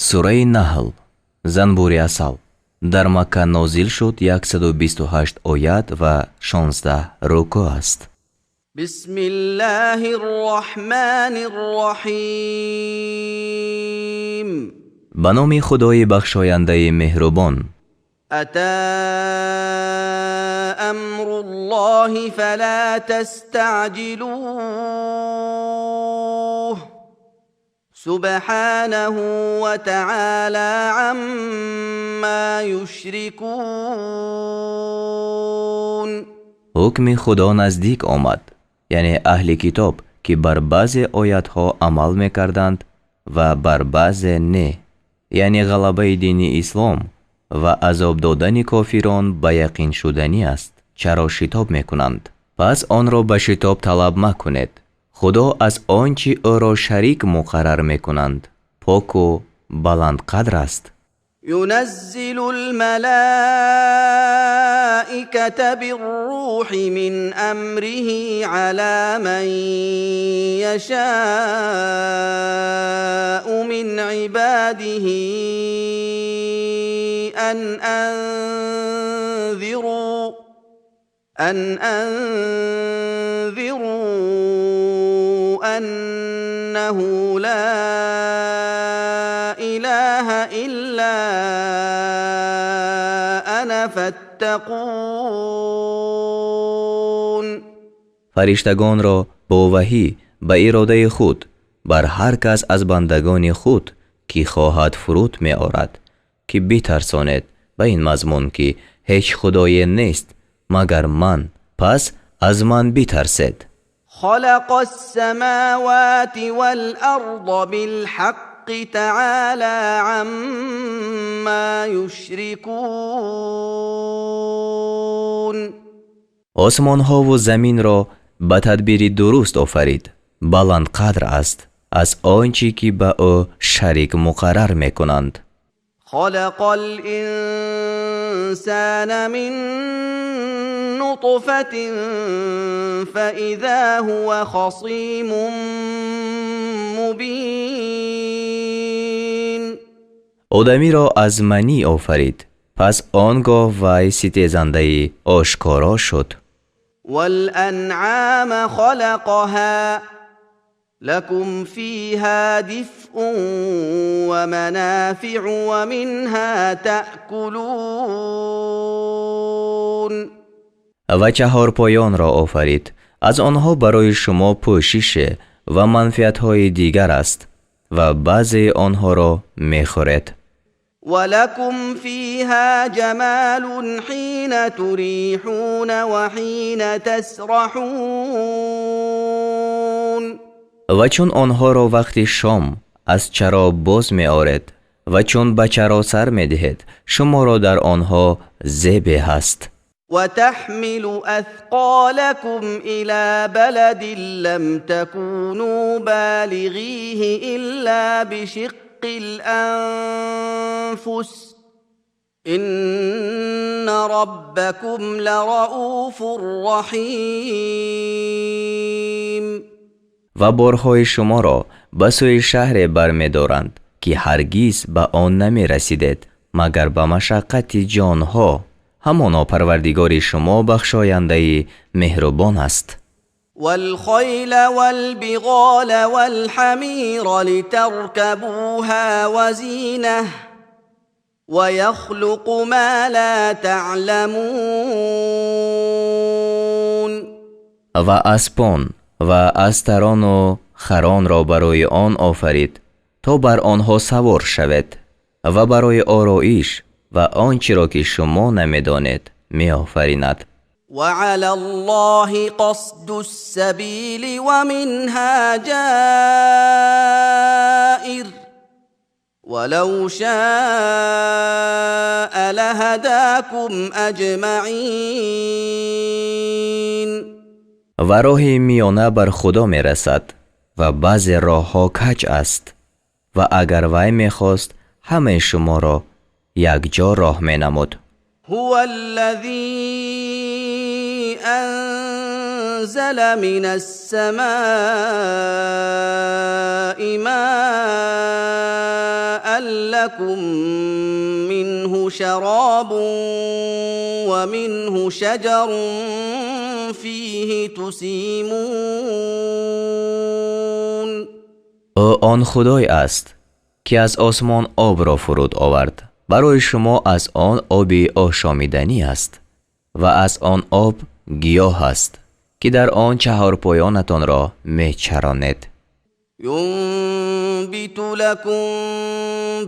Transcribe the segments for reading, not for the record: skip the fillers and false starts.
Сураи Наҳл, занбури асал, дар Макка нозил шуд, 128 оят ва 16 рукӯъ аст. بسم الله الرحمن الرحيم. Ба номи Худои бахшояндаи меҳрубон. أتى أمر الله فلا تستعجلوه، سبحانه وتعالى عما يشركون. Ҳукми Худо наздик омад, яъне аҳли китоб, ки бар баъзе оятҳо амал мекарданд ва бар баъзе не, яъне ғалабаи дини ислом ва азоб додани кофирон ба яқин шуданӣ аст. Чаро шитоб мекунанд? Пас онро ба шитоб талаб макунед. Худо аз он чӣ ӯро шарик муқаррар мекунанд, поку баландқадр аст. ينزل الملائكة بالروح من أمره على من يشاء من عباده أن أنذروا أنه لا إله إلا أنا فاتقون. Фариштагонро бо ваҳӣ ба иродаи худ бар ҳар кас аз бандагони худ, ки хоҳад, фуруд меорад, ки битарсонед ба ин мазмун, ки ҳеҷ худое нест, магар ман, пас аз ман битарсед. خلق السماوات والأرض بالحق، تعالى عما يشركون. Осмонҳову заминро ба тадбири дуруст офарид. Баландқадр аст аз он чӣ ки ба ӯ шарик муқаррар мекунанд. خلق الإنسان من نطفة فإذا هو خصيم مبين. Одамиро аз манӣ офарид, пас он гоҳ вай ситезандаи ошкоро шуд. والأنعام خلقها، لكم فيها دفء ومنافع ومنها تأكلون. Ва чаҳорпоёнро офарид. Аз онҳо барои шумо пӯшише ва манфиатҳои дигар аст ва баъзеи онҳоро мехӯред. ولكم فيها جمال حين تريحون وحين تسرحون. Ва чун онҳоро вақти шом аз чаро боз меоред ва чун ба чаро сар медиҳед, шуморо дар онҳо зебе ҳаст. وتحمل أثقالكم إلى بلد لم تكونوا بالغيه إلا بشق الأنفس، إن ربكم لرءوف رحيم. Ва борҳои шуморо ба сӯи шаҳре бармедоранд, ки ҳаргиз ба он намерасидед, магар ба машаққати ҷонҳо. Ҳамоно Парвардигори шумо бахшояндаи меҳрубон аст. والخيل والبغال والحمير لتركبوها وزينة، ويخلق ما لا تعلمون. Ва аспон ва астарону харонро барои он офарид, то бар онҳо савор шавед ва барои ороиш, ва он чиро ки шумо намедонед, меофаринад. وعلى الله قصد السبيل ومنها جائر، ولو شاء لهداكم أجمعين. Ва роҳи миёна бар Худо мерасад ва баъзе роҳҳо каҷ аст, ва агар вай мехост, ҳамаи шуморо якҷо роҳ менамуд. هو الذي أنزل من السماء ماء. لكم منه شراب ومنه شجر فيه تسيمون. Ӯ он Худое аст, ки аз осмон обро фуруд овард. Барои шумо аз он оби ошомиданӣ аст ва аз он об гиёҳ аст, ки дар он чаҳорпоёнатонро мечаронед. ينبت لكم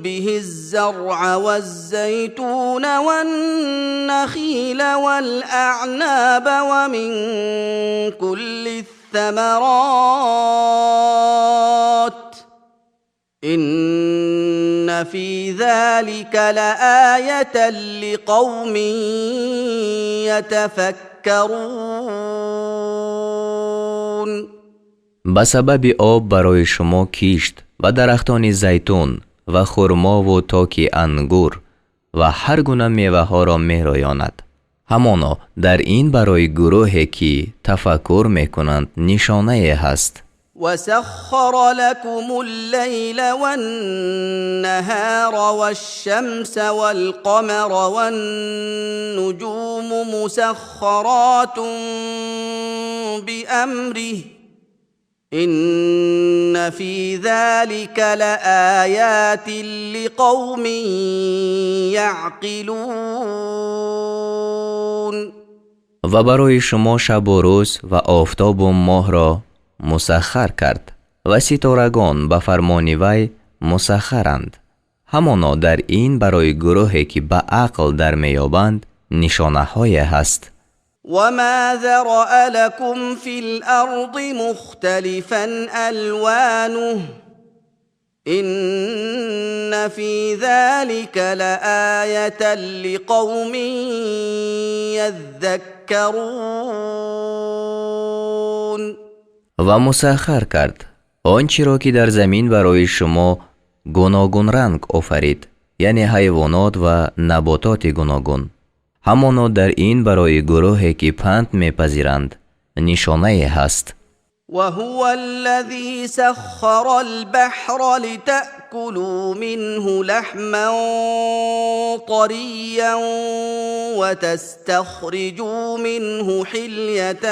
به الزرع والزيتون والنخيل والأعناب ومن كل الثمرات إن في ذلك لآية لقوم يتفكرون. Ба сабаби об барои шумо кишт ва дарахтони зайтун ва хурмову токи ангур ва ҳар гуна меваҳоро мероёнад. Ҳамоно дар ин барои гурӯҳе, ки тафаккур мекунанд, нишонае ҳаст. وسخر لكم الليل والنهار والشمس والقمر والنجوم مسخرات بأمره إن في ذلك لآيات لقوم يعقلون. Ва барои шумо шабу рӯз ва офтобу моҳро мусаххар кард ва ситорагон ба фармони вай мусаххаранд. Ҳамоно дар ин барои гурӯҳе, ки ба ақл дар меёбанд, нишонаҳое ҳаст. وما ذرأ لكم في الأرض مختلفا ألوانه إن في ذلك لآية لقوم يذكرون. Ва мусаххар кард он чиро, ки дар замин барои шумо гуногунранг офарид, яъне ҳайвонот ва набототи гуногун. Ҳамоно дар ин барои гурӯҳе, ки панд мепазиранд, нишонае ҳаст. وهو الذي سخر البحر لتأكلوا منه لحما طريا وتستخرجوا منه حلية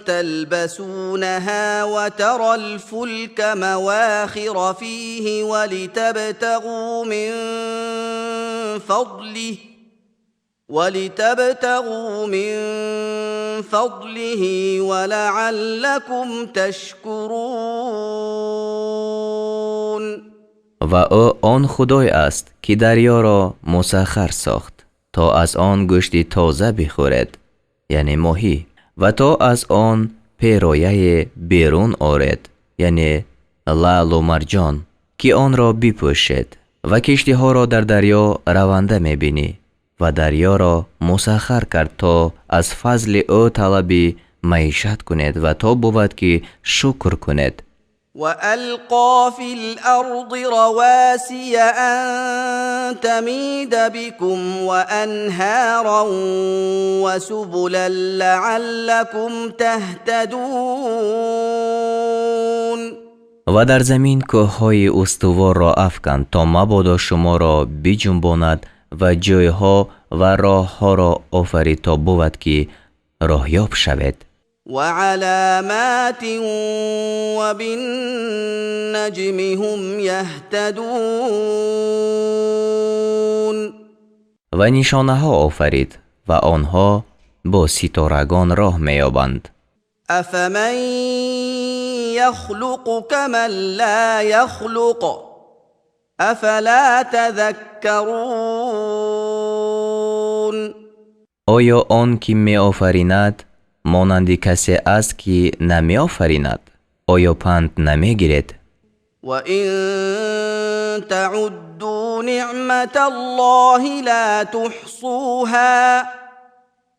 تلبسونها وترى الفلك مواخر فيه ولتبتغوا من فضله ولعلكم تشكرون. Ва ӯ он Худое аст, ки дарёро мусаххар сохт, то аз он гӯшти тоза бихӯред, яъне моҳӣ, ва то аз он перояе берун оред, яъне лаълу марҷон, ки онро бипӯшед, ва киштиҳоро дар дарё раванда мебинӣ, ва дарёро мусаххар кард, то аз фазли ӯ талаби маишат кунед ва то бувад, ки шукр кунед. وألقى في الأرض رواسي أن تميد بكم وأنهارا وسبلا لعلكم تهتدون. Ва дар замин кӯҳҳои устуворро афканд, то мабодо шуморо биҷунбонад, ва ҷойҳо ва роҳҳоро офарид, то бувад, ки роҳёб шавед. وعلامات وبالنجم هم يهتدون. Ва нишонаҳо офарид, ва онҳо бо ситорагон роҳ меёбанд. أفمن يخلق كمن لا يخلق أفلا تذكرون. Оё он ки меофаринад, монанди касе аст, ки намеофаринад? Оё панд намегиред? وإن تعدوا نعمة الله لا تحصوها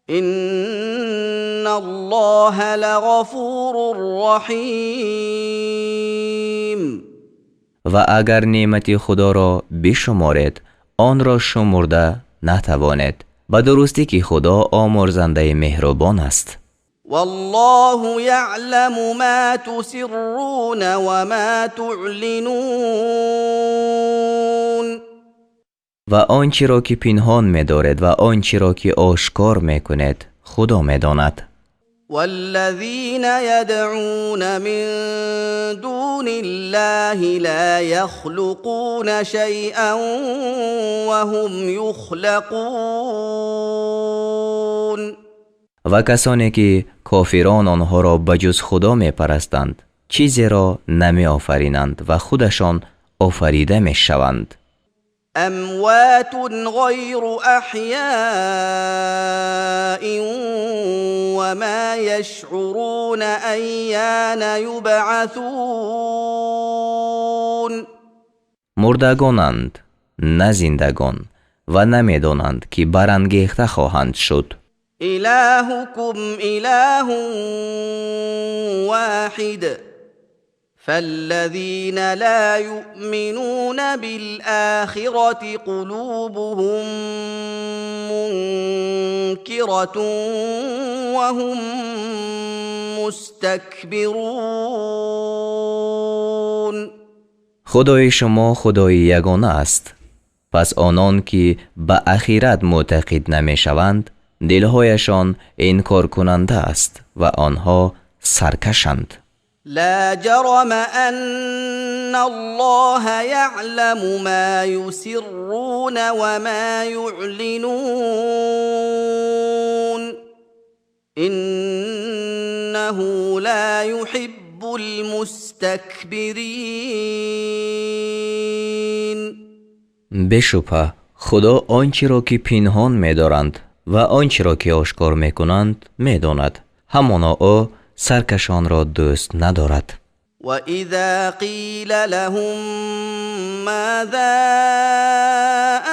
إن الله لغفور رحيم. Ва агар неъмати Худоро бишуморед, онро шумурда натавонед. Ба дурустӣ, ки Худо омурзандаи меҳрубон аст. Валлоҳу яъламу ма тусирруна ва ма туълинун. Ва он чиро ки пинҳон медоред ва он чиро ки ошкор мекунед, Худо медонад. Валлазина ядъуна мин дуниллаҳи ла яхлуқуна шайан ва ҳум юхлақун. Ва касоне ки кофирон онҳоро ба ҷуз Худо мепарастанд, чизеро намеофаринанд ва худашон офарида мешаванд. Амвотун ғайру аҳёин ва ма яшъуруна айёна юбъасун. Мурдагонанд, на зиндагон, ва намедонанд, ки барангехта хоҳанд шуд. Илоҳукум илоҳун воҳид фаллазина ло юъминуна билохирати қулубуҳум мункиратун ва ҳум мустакбирун. Худои шумо Худои ягона аст. Пас онон ки ба ахират мӯътақид намешаванд, дилҳояшон инкоркунанда аст ва онҳо саркашанд. Ла ҷарама анналлоҳа яъламу ма юсирруна ва ма юълинун. Иннаҳу ла юҳиббул мустакбирин. Бешубҳа, Худо он чиро ки пинҳон медоранд ва он чиро ки ошкор мекунанд, медонад. Ҳамоно ӯ саркашонро дӯст надорад. Ва иза қила лаҳум мозо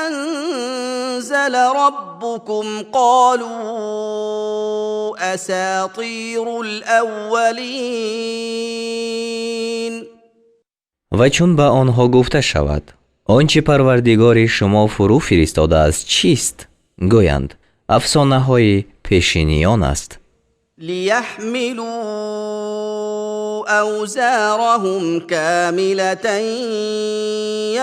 анзала роббукум қолу асотирул аввалин. Ва чун ба онҳо гуфта шавад, он чи Парвардигори шумо фурӯ фиристодааст чист? Гӯянд, афсонаҳои пешиниён аст. Лияҳмилу авзораҳум комилатан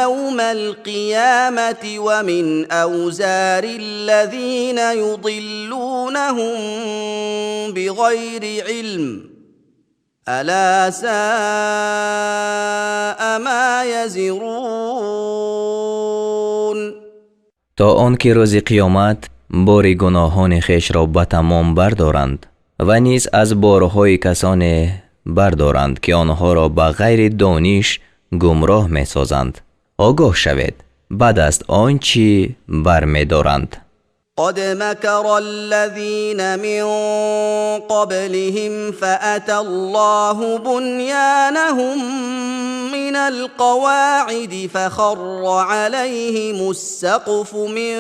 явмал қиёмати ва мин авзорил-лазина юзиллунаҳум бигайри илм ало соа ма язирун. То он ки рӯзи қиёмат бори гуноҳони хешро ба тамом бардоранд ва низ аз борҳои касоне бардоранд, ки онҳоро ба ғайри дониш гумроҳ месозанд. Огоҳ шавед, бад аст он чӣ бармедоранд. Қад макарал-лазина мин қаблиҳим фааталлоҳу бунёнаҳум минал қавоиди фахарра алайҳимус-сақфу мин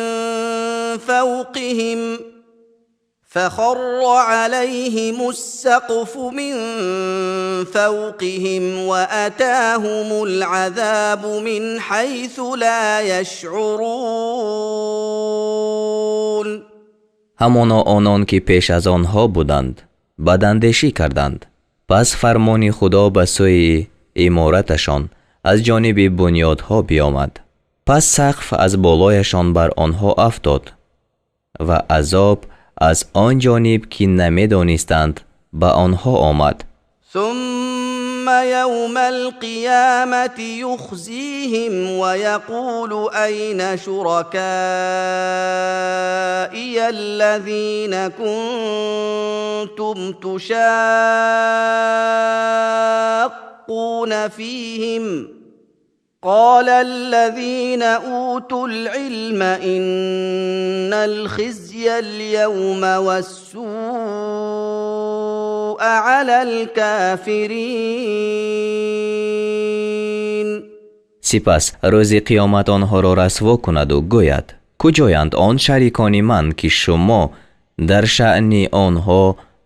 фавқиҳим ва атоҳумул азобу мин ҳайсу ло яшъурун. Ҳамоно онон ки пеш аз онҳо буданд, бадандешӣ карданд. Пас фармони Худо ба сӯи имораташон аз ҷониби бунёдҳо биомад. Пас сақф аз болояшон бар онҳо афтод ва азоб аз он ҷониб ки намедонистанд ба онҳо омад. Сумма явмал қиёмати юхзиҳим ва яқулу айна шуракоияллазина кунтум тушоққуна фиҳим қолаллазина утул илма иннал хизял явма вассуа алал кофирин. Сипас рӯзи қиёмат онҳоро расво кунаду гӯяд: куҷоянд он шарикони ман, ки шумо дар шаъни онҳо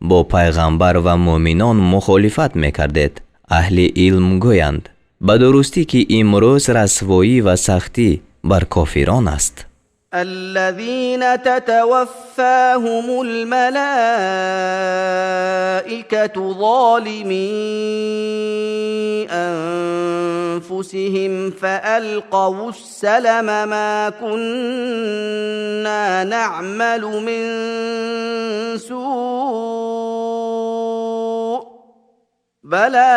бо пайғамбар ва муъминон мухолифат мекардед? Аҳли илм гӯянд: ба дурустӣ ки имрӯз расвоӣ ва сахтӣ бар кофирон аст. Аллазина татаваффаҳумул малоикату ظالمي انفسهم فالقوا السلم ما كنا نعمل من سوء بلى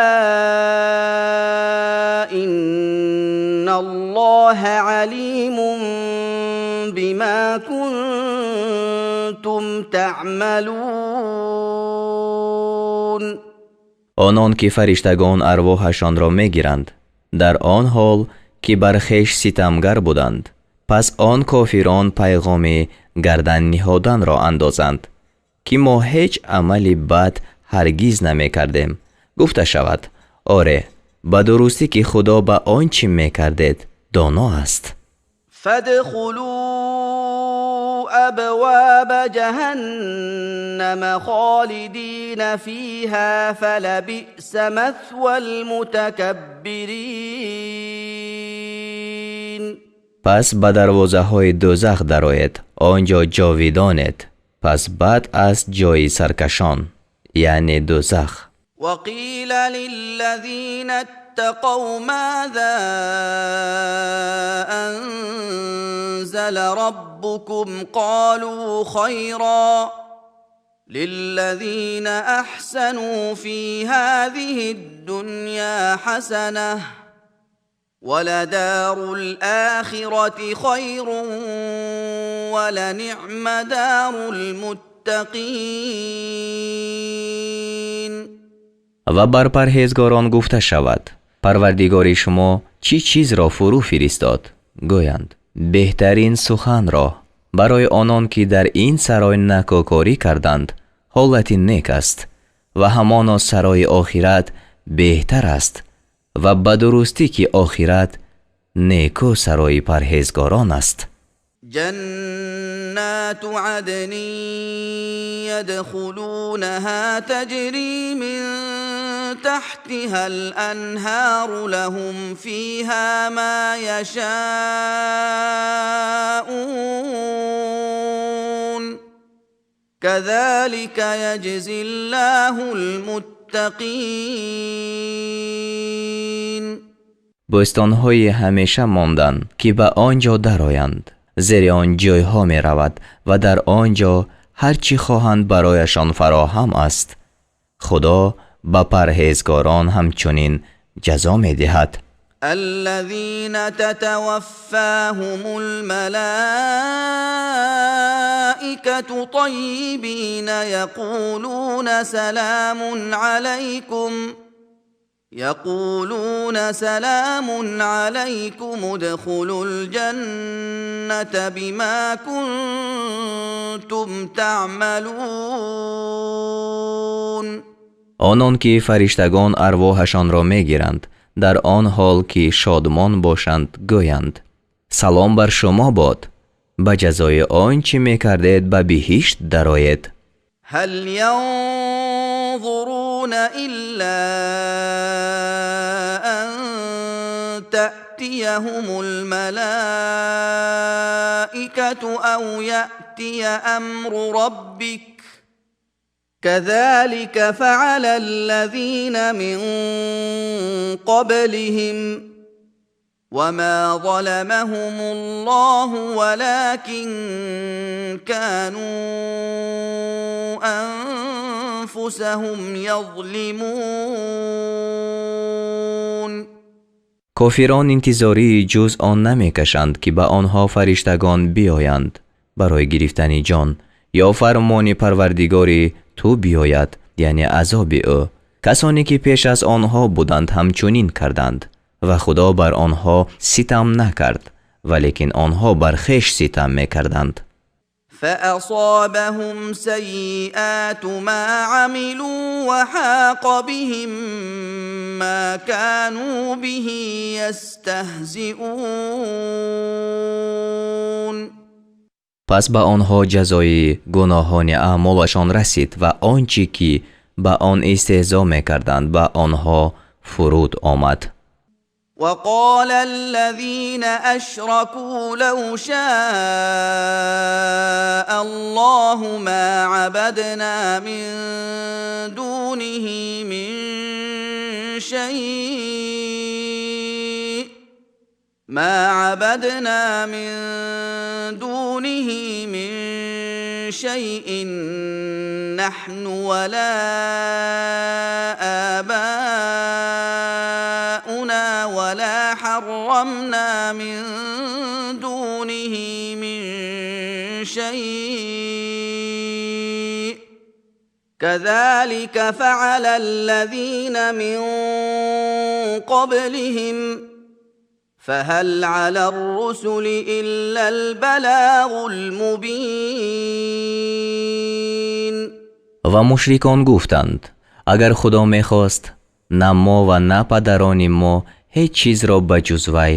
ان الله عليم بما كنتم تعملون. Онон ки фариштагон арвоҳашонро мегиранд дар он ҳол ки бар хеш ситамгар буданд, пас он кофирон пайғоми гардан ниҳоданро андозанд, ки мо ҳеҷ амали бад ҳаргиз намекардем. Гуфта шавад: оре, ба дурустӣ ки Худо ба он чӣ мекардед доно аст. فادخلوا ابواب جهنم خالدين فيها فلبئس مثوى المتكبرين. Пас ба дарвозаҳои дӯзах дароед, он ҷо ҷовидонед, пас бад аст ҷои саркашон, яъне дӯзах. وقيل للذين اتقوا ماذا انزل ربكم؟ قالوا خيرا، للذين احسنوا في هذه الدنيا حسنه، ولدار الاخره خير، ولنعم دار المتقين. Ва бар парҳезгорон гуфта шавад: Парвардигори шумо чӣ чизро фурӯ фиристод? Гӯянд: беҳтарин суханро. Барои онон ки дар ин сарой накӯкорӣ карданд, ҳолати нек аст ва ҳамоно сарои охират беҳтар аст ва ба дурустӣ ки охират неку сарои парҳезгорон аст. جنات عدن يدخلونها تجري من تحتها الانهار، لهم فيها ما يشاءون، كذلك يجزي الله المتقين. Бӯстонҳои ҳамеша мондан, ки ба он ҷо дароянд, зери он ҷойҳо меравад ва дар он ҷо ҳар чӣ хоҳанд барояшон фароҳам аст. Худо ба парҳезгорон ҳамчунин ҷазо медиҳад. الذين تتوفاهم الملائكة طيبين يقولون سلام عليكم، ادخلوا الجنة بما كنتم تعملون. Онон ки фариштагон арвоҳашонро мегиранд дар он ҳол ки шодмон бошанд, гӯянд: салом бар шумо бод, ба ҷазои он чӣ мекардед ба биҳишт дароед. هل ينظرون الا ان تاتيهم الملائكه او ياتي امر ربك، كذلك فعل الذين من قبلهم، وما ظلمهم الله ولكن كانوا انفسهم يظلمون. Кофирон интизории ҷуз он намекашанд, ки ба онҳо фариштагон биёянд барои гирифтани ҷон ё фармони Парвардигори ту биёяд, яъне азоби ӯ. Касоне ки пеш аз онҳо буданд, ҳамчунин карданд ва Худо бар онҳо ситам накард, валекин онҳо бар хеш ситам мекарданд. فاصابهم سيئات ما عملوا وحاق بهم ما كانوا به يستهزئون. Пас ба онҳо ҷазои гуноҳони аъмолашон расид ва он чӣ ки ба он истеҳзо мекарданд, ба онҳо фуруд омад. وقال الذين أشركوا لو شاء الله ما عبدنا من دونه من شيء ما عبدنا من دونه من شيء نحن ولا آباؤنا ولا حرمنا من دونه من شيء كذلك فعل الذين من قبلهم فهل على الرسل إلا البلاغ المبين. Ва мушрикон гуфтанд: агар Худо мехост, на мо ва на падарони мо ҳеҷ чизро ба ҷуз вай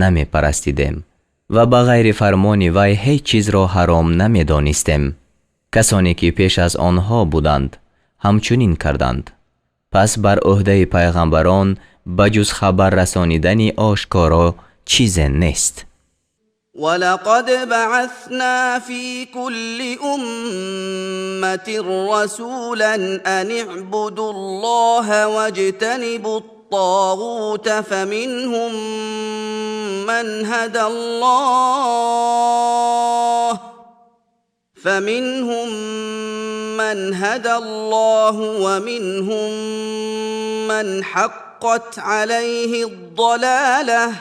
намепарастидем ва ба ғайри фармони вай ҳеҷ чизро ҳаром намедонистем. Касоне ки пеш аз онҳо буданд, ҳамчунин карданд. Пас бар ӯҳдаи пайғамбарон ба ҷуз хабар расонидани ошкоро чизе нест. ولقد بعثنا في كل أمة رسولا أن اعبدوا الله واجتنبوا الطاغوت فمنهم من هدى الله فمنهم من هدى الله ومنهم من حقت عليه الضلاله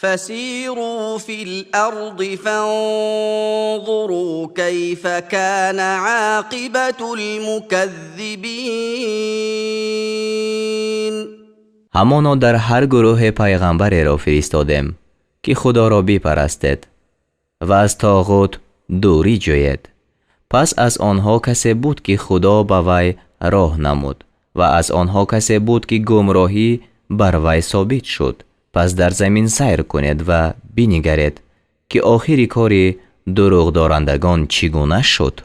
فسيروا في الارض فانظروا كيف كان عاقبه المكذبين. Ҳамоно дар ҳар гурӯҳе пайғамбареро фиристодем, ки Худоро бипарастед ва аз тоғут дурӣ ҷӯед. Пас аз онҳо касе буд, ки Худо ба вай роҳ намуд, ва аз онҳо касе буд, ки гумроҳӣ бар вай собит шуд. Пас дар замин сайр кунед ва бинигаред, ки охири кори дурӯғдорандагон чӣ гуна шуд.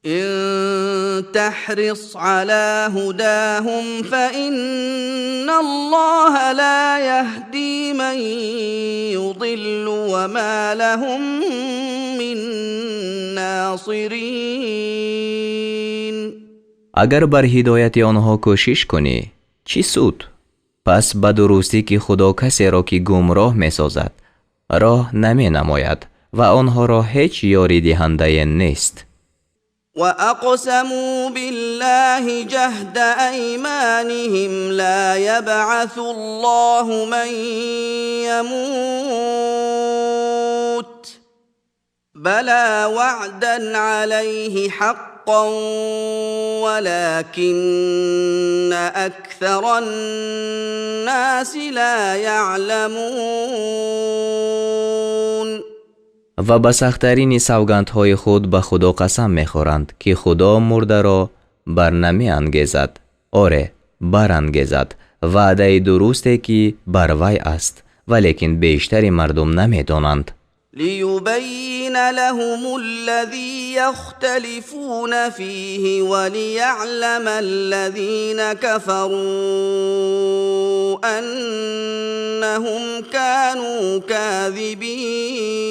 إن تحرص على هداهم فإن الله لا يهدي من يضل وما لهم من ناصرين. Агар бар ҳидояти онҳо кӯшиш кунӣ, чӣ суд? Пас ба дурустӣ, ки Худо касеро, ки гумроҳ месозад, роҳ наменамояд ва онҳоро ҳеҷ ёридиҳандае нест. واقسموا بالله جهد ايمانهم لا يبعث الله من يموت بلى وعدا عليه حقا ولكن اكثر الناس لا يعلمون. Ва ба сахттарини савгандҳои худ ба Худо қасам мехӯранд, ки Худо мурдаро бар намеангезад. Оре, барангезад, ваъдаи дурусте, ки бар вай аст, валекин бештари мардум намедонанд. ليبين لهم الذي يختلفون فيه وليعلم الذين كفروا انهم كانوا كاذبين.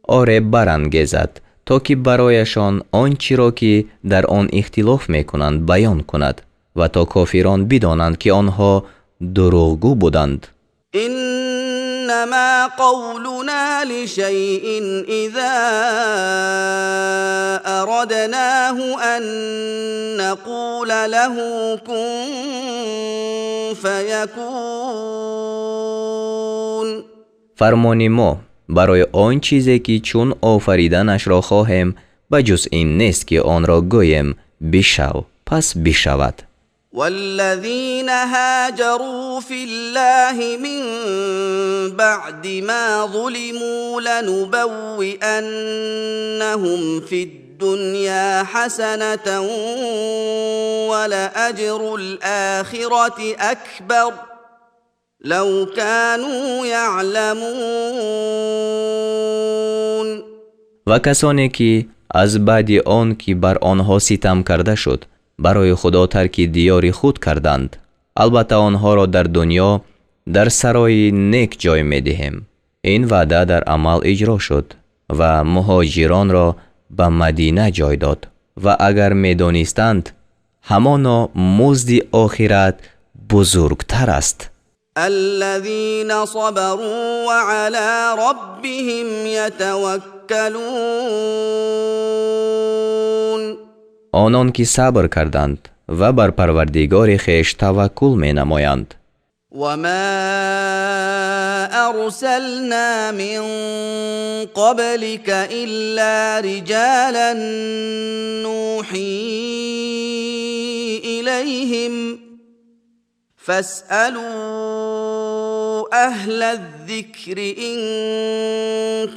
Оре, барангезад, то ки барояшон он чиро, ки дар он ихтилоф мекунанд, баён кунад ва то кофирон бидонанд, ки онҳо дурӯғгӯ буданд. انما قولنا لشيء اذا اردناه ان نقول له كن فيكون. Фармони мо барои он чизе, ки чун офариданашро хоҳем, ба ҷуз ин нест, ки онро гӯем: бишав, пас бишавад. والذين هاجروا في الله من بعد ما ظلموا لنبوئنهم في الدنيا حسنه ولاجر الاخره اكبر لو كانوا يعلمون. Ва касоне ки аз баъди он ки бар онҳо ситам карда шуд, барои Худо тарки диёри худ карданд, Албатта онҳоро дар дунё дар сарои нек ҷой медиҳем. Ин ваъда дар амал иҷро шуд ва муҳоҷиронро ба Мадина ҷой дод. Ва агар медонистанд, ҳамоно музди охират бузургтар аст. الذين صبروا وعلى ربهم يتوكلون. Онон ки сабр карданд ва бар Парвардигори хеш таваккул менамоянд. وما أرسلنا من قبلك إلا رجالا نوحي إليهم فاسألوا أهل الذكر إن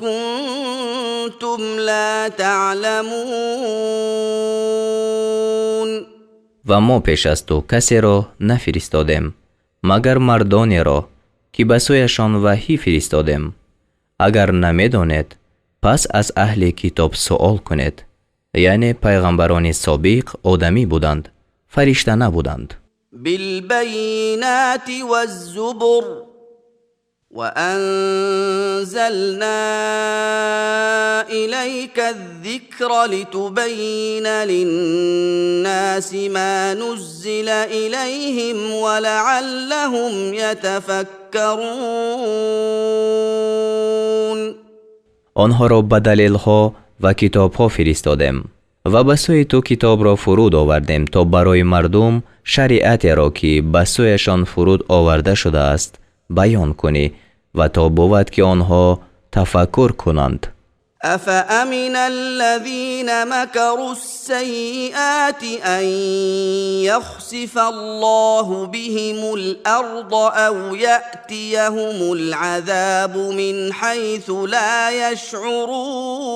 كنتم لا تعلمون. Ва мо пеш аз ту касеро нафиристодем, магар мардонеро, ки ба сӯяшон ваҳӣ фиристодем. Агар намедонед, пас аз аҳли китоб суол кунед. Яъне пайғамбарони собиқ одамӣ буданд, фаришта набуданд. بالبينات والزبر وأنزلنا إليك الذكر لتبين للناس ما نزل إليهم ولعلهم يتفكرون. Онҳоро ба далелҳо ва китобҳо фиристодем ва ба сӯи ту китобро фуруд овардем, то барои мардум шариатеро, ки ба сӯяшон фуруд оварда шудааст, баён кунӣ ва то бувад, ки онҳо тафаккур кунанд. أفأمن الذين مكروا السيئات أن يخسف الله بهم الأرض أو يأتيهم العذاب من حيث لا يشعرون؟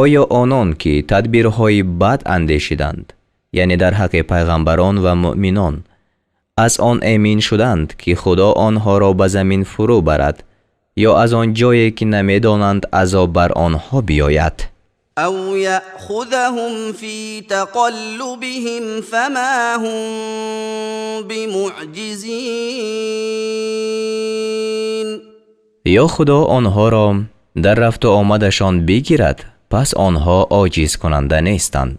Оё онон, ки тадбирҳои бад андешиданд, яъне дар ҳаққи пайғамбарон ва муъминон, аз он эмин шуданд, ки Худо онҳоро ба замин фурӯ барад ё аз он ҷое, ки намедонанд, азоб бар онҳо биёяд? أو يأخذهم في تقلبهم فما هم بمعجزين. Ё Худо онҳоро дар рафту омадашон бигирад, пас онҳо оҷизкунанда нестанд.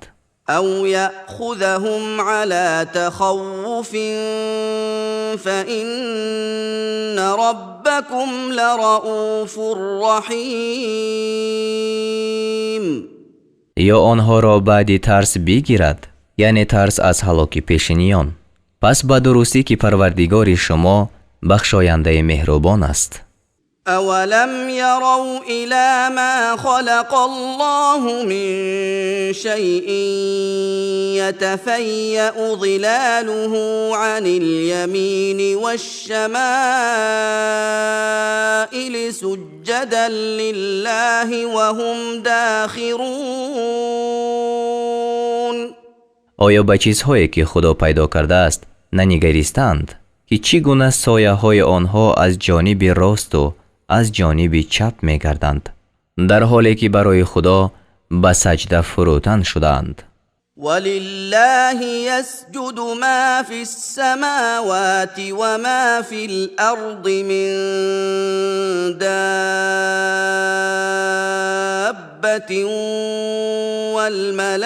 أو يأخذهم على تخوف فإن ربكم لرءوف رحيم. Ё онҳоро баъди тарс бигирад, яъне тарс аз ҳалоки пешиниён, пас ба дурустӣ, ки Парвардигори шумо бахшояндаи меҳрубон аст. أولم يروا إلى ما خلق الله من شيء يتفيأ ظلاله عن اليمين والشمائل سجدا لله وهم داخرون. Оё ба чизҳое, ки Худо пайдо кардааст, нанигаристанд, ки чӣ гуна сояҳои онҳо аз ҷониби росту аз ҷониби чап мегарданд, дар ҳоле ки барои Худо ба саҷда фурӯтан шудаанд? ولله يسجد ما في السماوات وما في الأرض من دابة والملائكة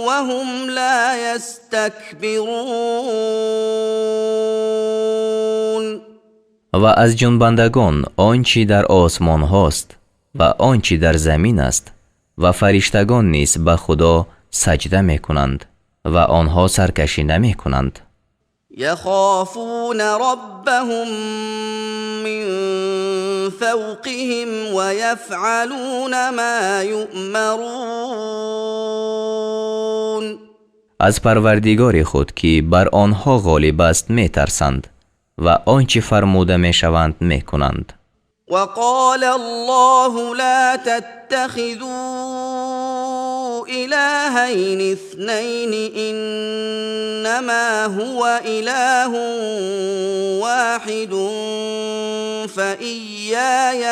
وهم لا يستكبرون. Ва аз ҷунбандагон он чӣ дар осмонҳост ва он чӣ дар замин аст ва фариштагон низ ба Худо саҷда мекунанд ва онҳо саркашӣ намекунанд. يخافون ربهم من فوقهم ويفعلون ما يؤمرون. Аз Парвардигори худ, ки бар онҳо ғолиб аст, метарсанд ва он чӣ фармуда мешаванд, мекунанд. وقال الله لا تتخذوا إلهين اثنين، إنما هو إله واحد، فإياي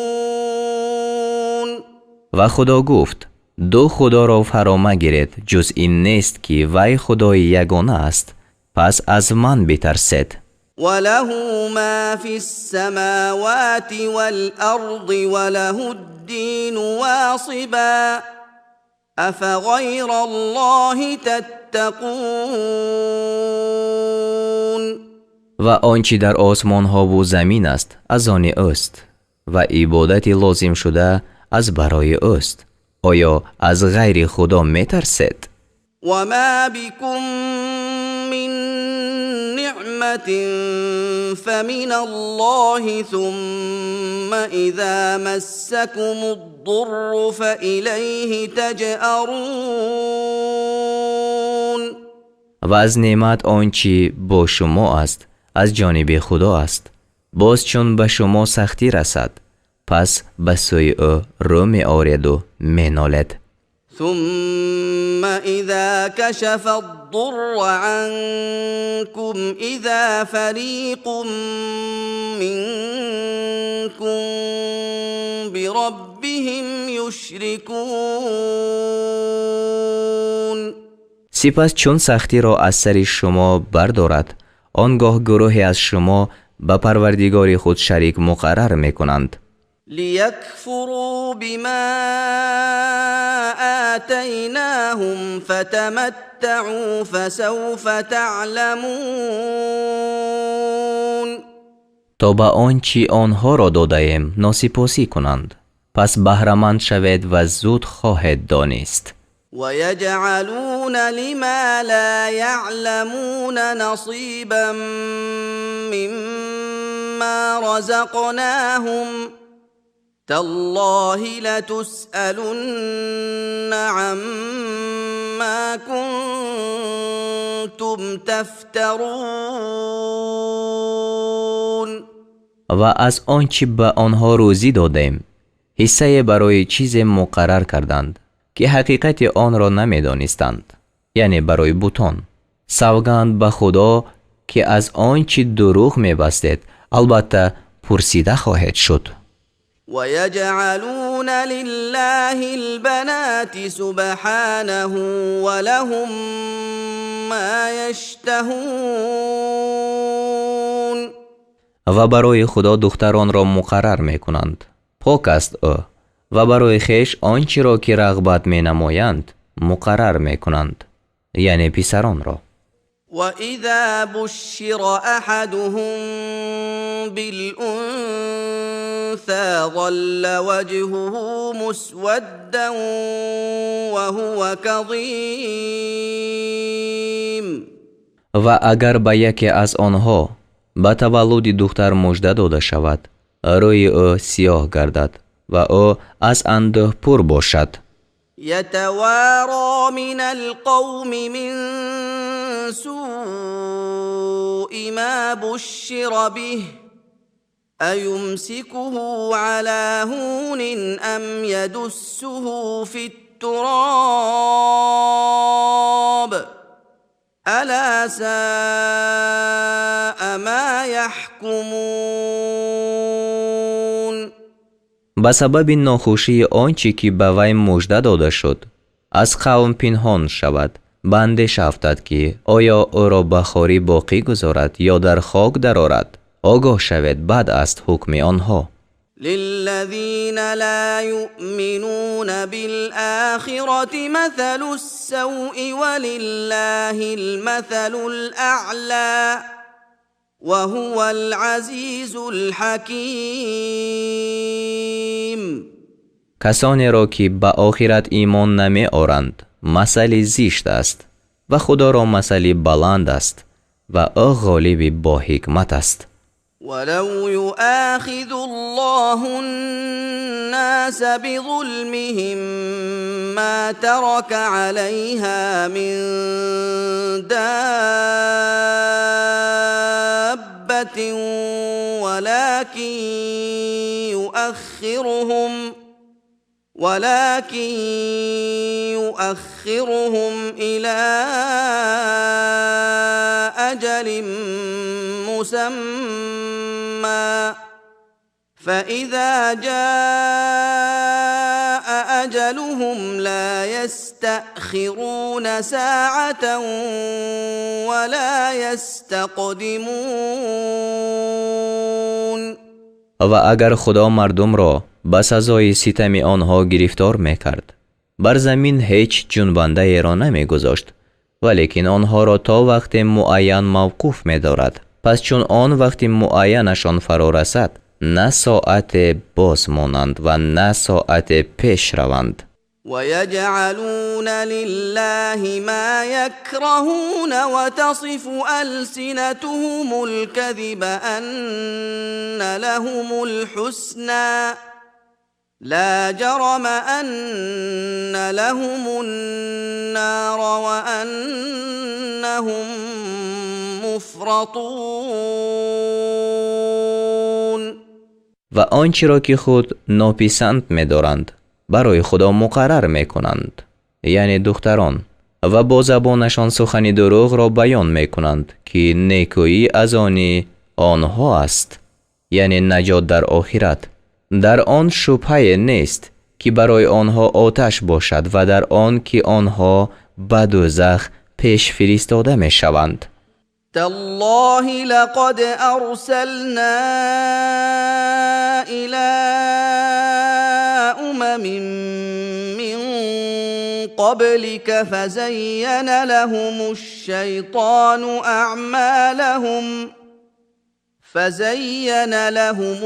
فارهبون. Ва Худо гуфт: Ду худоро фаро магиред, ҷуз ин нест, ки вай худои ягона аст, пас аз ман битарсед. وله ما في السماوات والأرض وله الدين واصبا أفغير الله تتقون. Ва он чӣ дар осмонҳову замин аст, аз они ӯст ва ибодати лозимшуда аз барои ӯст. Оё аз ғайри худо метарсед? وما بكم من نعمة فمن الله ثم إذا مسكم الضر فإليه تجأرون. Ва аз неъмат он чӣ бо шумо аст, аз ҷониби худо аст. Боз чун ба шумо сахтӣ расад, пас ба сӯи ӯ рӯ меореду менолед. ثم إذا كشف الضر عنكم إذا فريق منكم بربهم يشركون. Сипас чун сахтиро аз сари шумо бардорад, он гоҳ гурӯҳе аз шумо ба парвардигори худ шарик муқаррар мекунанд. ليكفروا بما آتيناهم فتمتعوا فسوف تعلمون. То ба он чӣ онҳоро додаем носипосӣ кунанд, пас баҳраманд шавед ва зуд хоҳед донист. ويجعلون لما لا يعلمون نصيبا مما رزقناهم تالله لتسألن عما كنتم تفترون. Ва аз он чӣ ба онҳо рӯзӣ додем, ҳиссае барои чизе муқаррар карданд, ки ҳақиқати онро намедонистанд, яъне барои бутон. Савганд ба худо, ки аз он чӣ дурӯғ мебастед, албатта пурсида хоҳед шуд. ويجعلون لله البنات سبحانه ولهم ما يشتهون. Ва барои худо духтаронро муқаррар мекунанд, пок аст ӯ, ва барои хеш он чиро ки рағбат менамоянд, муқаррар мекунанд, яъне писаронро. وإذا بشر أحدهم بالأنثى ظل وجهه مسودا وهو كظيم. Ва агар ба яке аз онҳо ба таваллуди духтар мужда дода шавад, рӯи ӯ сиёҳ гардад ва ӯ аз андӯҳ пур бошад. يتوارى من القوم من سوء ما بشر به أيمسكه على هون أم يدسه في التراب ألا ساء ما يحكمون. Ба сабаби нохушии он чӣ ки ба вай мужда дода шуд, аз қавм пинҳон шавад, ба андеша афтад, ки оё ӯро ба хорӣ боқӣ гузорад ё дар хок дарорад. Огоҳ шавед, бад аст ҳукми онҳо. للذين لا يؤمنون بالآخرة مثل السوء ولله المثل الأعلى وهو العزيز الحكيم. Касонеро, ки ба охират имон намеоранд, масали зишт аст, ва худоро масали баланд аст, ва ӯ ғолиби боҳикмат аст. ولو يؤاخذ الله الناس بظلمهم ما ترك عليها من دابة ولكن يؤخرهم إلى أجل مسمى فإذا جاء أجلهم لا يستأخرون ساعة ولا يستقدمون. Ва агар Худо мардумро ба сазои ситами онҳо гирифтор мекард, бар замин ҳеҷ ҷунбандаеро намегузошт, валекин онҳоро то вақте муайян мавқуф медорад. Пас чун он вақти муайянашон фаро расад, на соате боз монанд ва на соате пеш раванд. ويجعلون لله ما يكرهون وتصف ألسنتهم الكذب أن لهم الحسنى لا جرم أن لهم النار وأنهم مفرطون. Ва он чиро ки худ нописанд медоранд, барои Худо муқаррар мекунанд, яъне духтарон, ва бо забонашон сухани дурӯғро баён мекунанд, ки некӯӣ аз они онҳо аст, яъне наҷот дар охират. Дар он шубҳае нест, ки барои онҳо оташ бошад, ва дар он ки онҳо ба дӯзах пеш фиристода мешаванд. تالله لقد أرسلنا إلى أمم من قبلك فزين لهم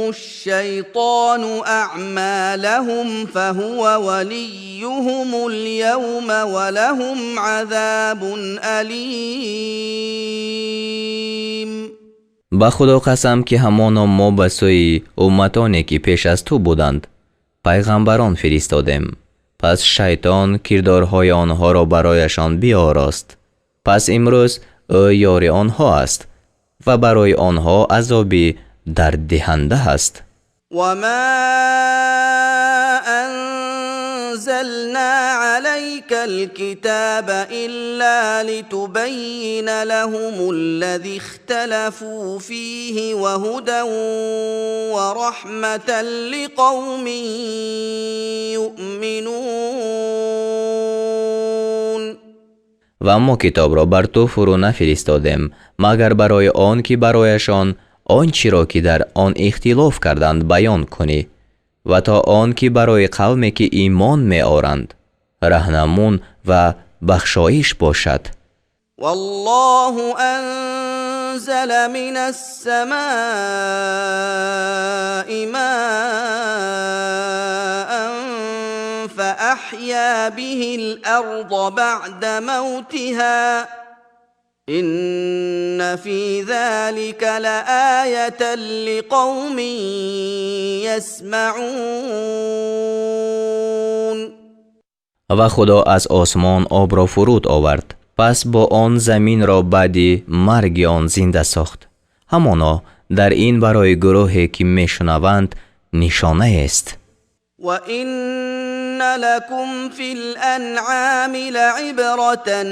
الشيطان أعمالهم فهو وليهم اليوم ولهم عذاب أليم. Ба Худо қасам, ки ҳамоно мо ба сӯи умматоне, ки пеш аз ту буданд, пайғамбарон фиристодем. Пас шайтон кирдорҳои онҳоро барояшон биорост, пас имрӯз ӯ ёри онҳо аст ва барои онҳо азоби дарддиҳанда аст. وما أنزلنا عليك الكتاب إلا لتبين لهم الذي اختلفوا فيه وهدى ورحمة لقوم يؤمنون. Ва мо китобро бар ту фурӯ нафиристодем, магар барои он ки барояшон он чиро, ки дар он ихтилоф карданд, баён кунӣ ва то он ки барои қавме, ки имон меоранд, раҳнамун ва бахшоиш бошад. والله أنزل من السماء ماء فأحيا به الأرض بعد موتها إن في ذلك لآية لقوم يسمعون. Ва Худо аз осмон обро фуруд овард, пас бо он заминро баъди марги он зинда сохт. Ҳамоно дар ин барои гурӯҳе, ки мешунаванд, нишонаест. وإن لكم في الأنعام لعبرة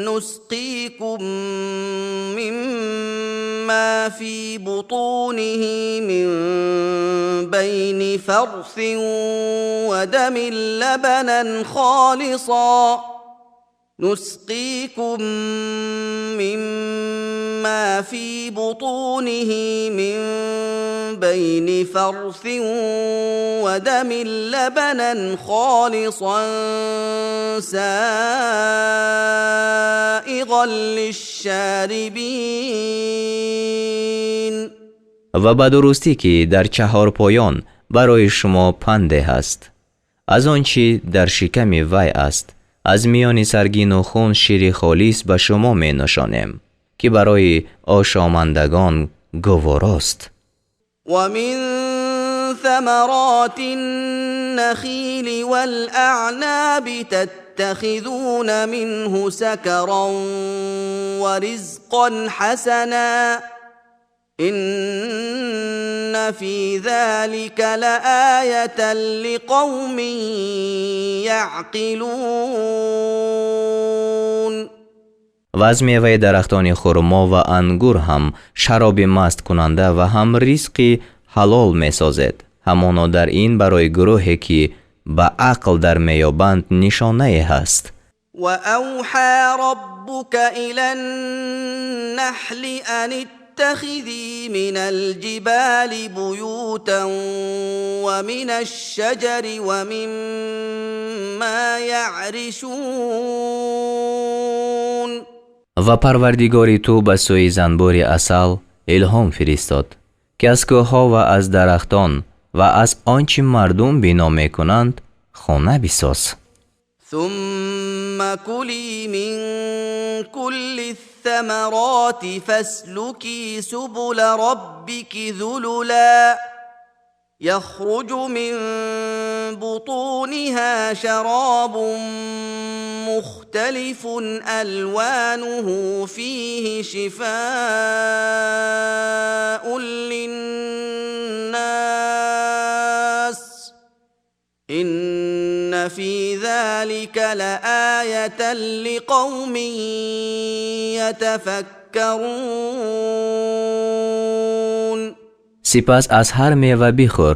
نسقيكم مما في بطونه من بين فرث ودم لبنا خالصا نسقيكم مما في بطونه من بين فرث ودم لبنا خالصا سائغا للشاربين. Ва ба дурустӣ, ки дар чаҳорпоён барои шумо панде ҳаст. Аз он чӣ дар шиками вай аст, аз миёни саргину хун шири холис ба шумо менӯшонем, ки барои ошомандагон гуворост. ومن ثمرات النخيل والأعناب تتخذون منه سكرا ورزقا حسنا إن في ذلك لآية لقوم يعقلون. Ва аз меваи дарахтони хурмо ва ангур ҳам шароби масткунанда ва ҳам ризқи ҳалол месозед. Ҳамоно дар ин барои гурӯҳе, ки ба ақл дар меёбанд, нишонае ҳаст. وأوحى ربك إلى النحل أن اتخذي من الجبال بيوتا ومن الشجر ومما يعرشون. Ва Парвардигори ту ба сӯи занбури асал илҳом фиристод, ки аз кӯҳҳо ва аз дарахтон ва аз он чӣ мардум бино мекунанд, хона бисоз. ثم كلي من كل الثمرات فاسلكي سبل ربك ذللا، يخرج من بطونها شراب مختلف ألوانه فيه شفاء للناس، إن في ذلك لآية لقوم يتفكرون. Сипас аз ҳар мева бихӯр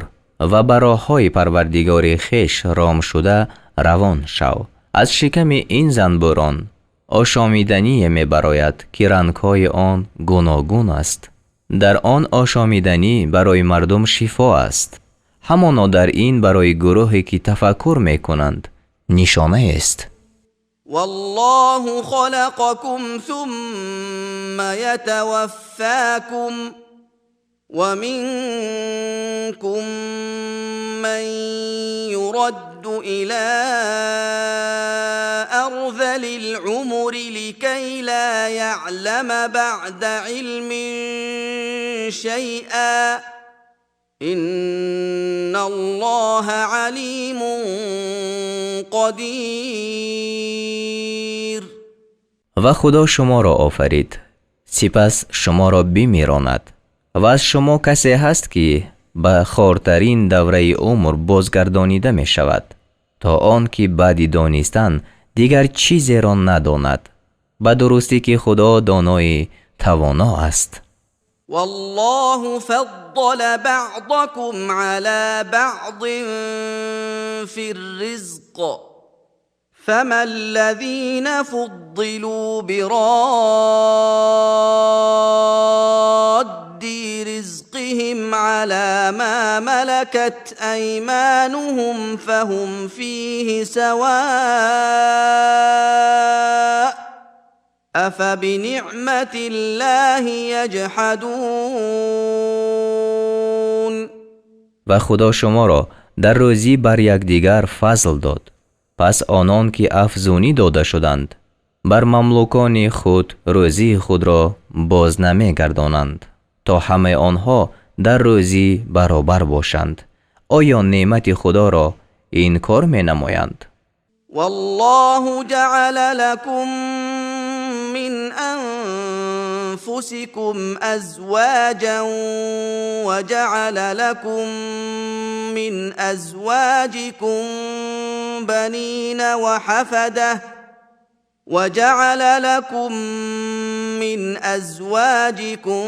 ва ба роҳҳои Парвардигори хеш ром шуда равон шав. Аз шиками ин занбӯрон ошомидание мебарояд, ки рангҳои он гуногун аст. Дар он ошомиданӣ барои мардум шифо аст. Ҳамоно дар ин барои гурӯҳе, ки тафаккур мекунанд, нишонаест. والله خلقكم ثم يتوفاكم، ومنكم من يرد إلى أرذل العمر لكي لا يعلم بعد علم شيئا، إن الله عليم قدير. Ва Худо шуморо офарид, сипас шуморо бимиронад, ва аз шумо касе ҳаст, ки ба хортарин давраи умр бозгардонида мешавад, то он ки баъди донистан дигар чизеро надонад. Ба дурустӣ, ки Худо донои тавоно аст. والله فضل بعضكم على بعض في الرزق، فما الذين فضلوا براد رزقهم على ما ملكت ايمانهم فهم فيه سواء، افبنعمه الله يجحدون. Ва Худо шуморо дар рӯзӣ бар якдигар фазл дод. Пас онон, ки афзунӣ дода шуданд, бар мамлукони худ рӯзии худро боз намегардонанд, то ҳамаи онҳо дар рӯзӣ баробар бошанд. Оё неъмати Худоро инкор менамоянд? والله جعل لكم من انفسكم ازواجا وجعل لكم من ازواجكم بنين وحفده، وجعل لكم من ازواجكم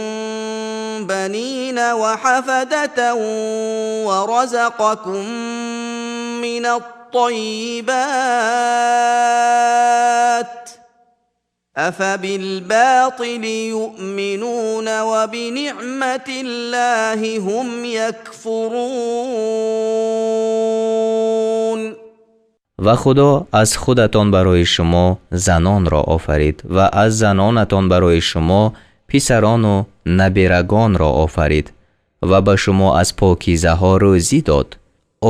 بنين وحفده ورزقكم من الطيبات، افبالباطل يؤمنون وبنعمه الله هم يكفرون. Ва Худо аз худатон барои шумо занонро офарид ва аз занонатон барои шумо писарону наберагонро офарид ва ба шумо аз покизаҳо рӯзӣ дод.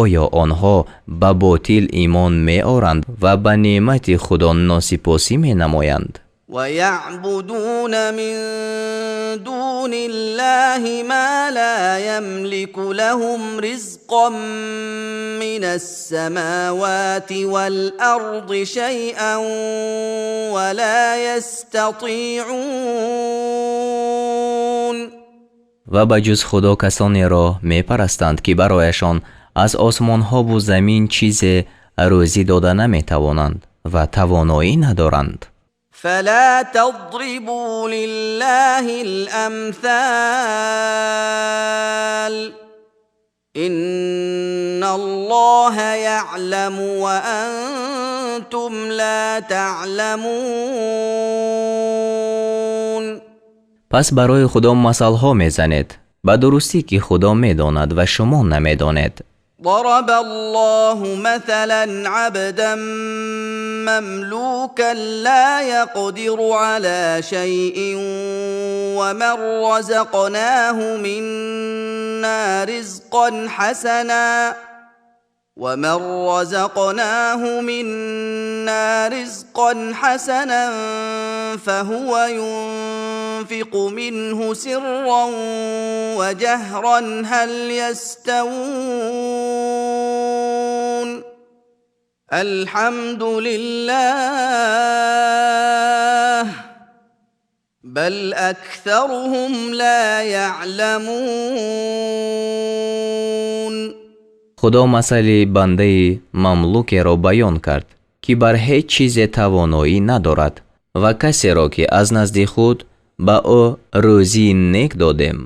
Оё онҳо ба ботил имон меоранд ва ба неъмати Худо носипосӣ менамоянд? ويعبدون من دون الله ما لا يملك لهم رزقا من السماوات والارض شيئا ولا يستطيعون. Ва ба ҷуз Худо касонеро мепарастанд, ки барояшон аз осмонҳову замин чизе рӯзӣ дода наметавонанд ва тавоноӣ надоранд. فلا تضربوا لله الامثال، ان الله يعلم وانتم وأنتم لا تعلمون. Пас барои Худо масалҳо мезанед. Ба дурустӣ, ки Худо медонад ва шумо намедонед. ضرب الله مثلا عبدا مملوكا لا يقدر على شيء ومن رزقناه منا رزقا حسنا فهو ينفق منه سرا وجهرا هل يستوون الحمد لله بل أكثرهم لا يعلمون. Худо масали бандаи мамлукеро баён кард, ки бар ҳеҷ чизе тавоноӣ надорад, ва касеро, ки аз назди худ ба ӯ рӯзии нек додем,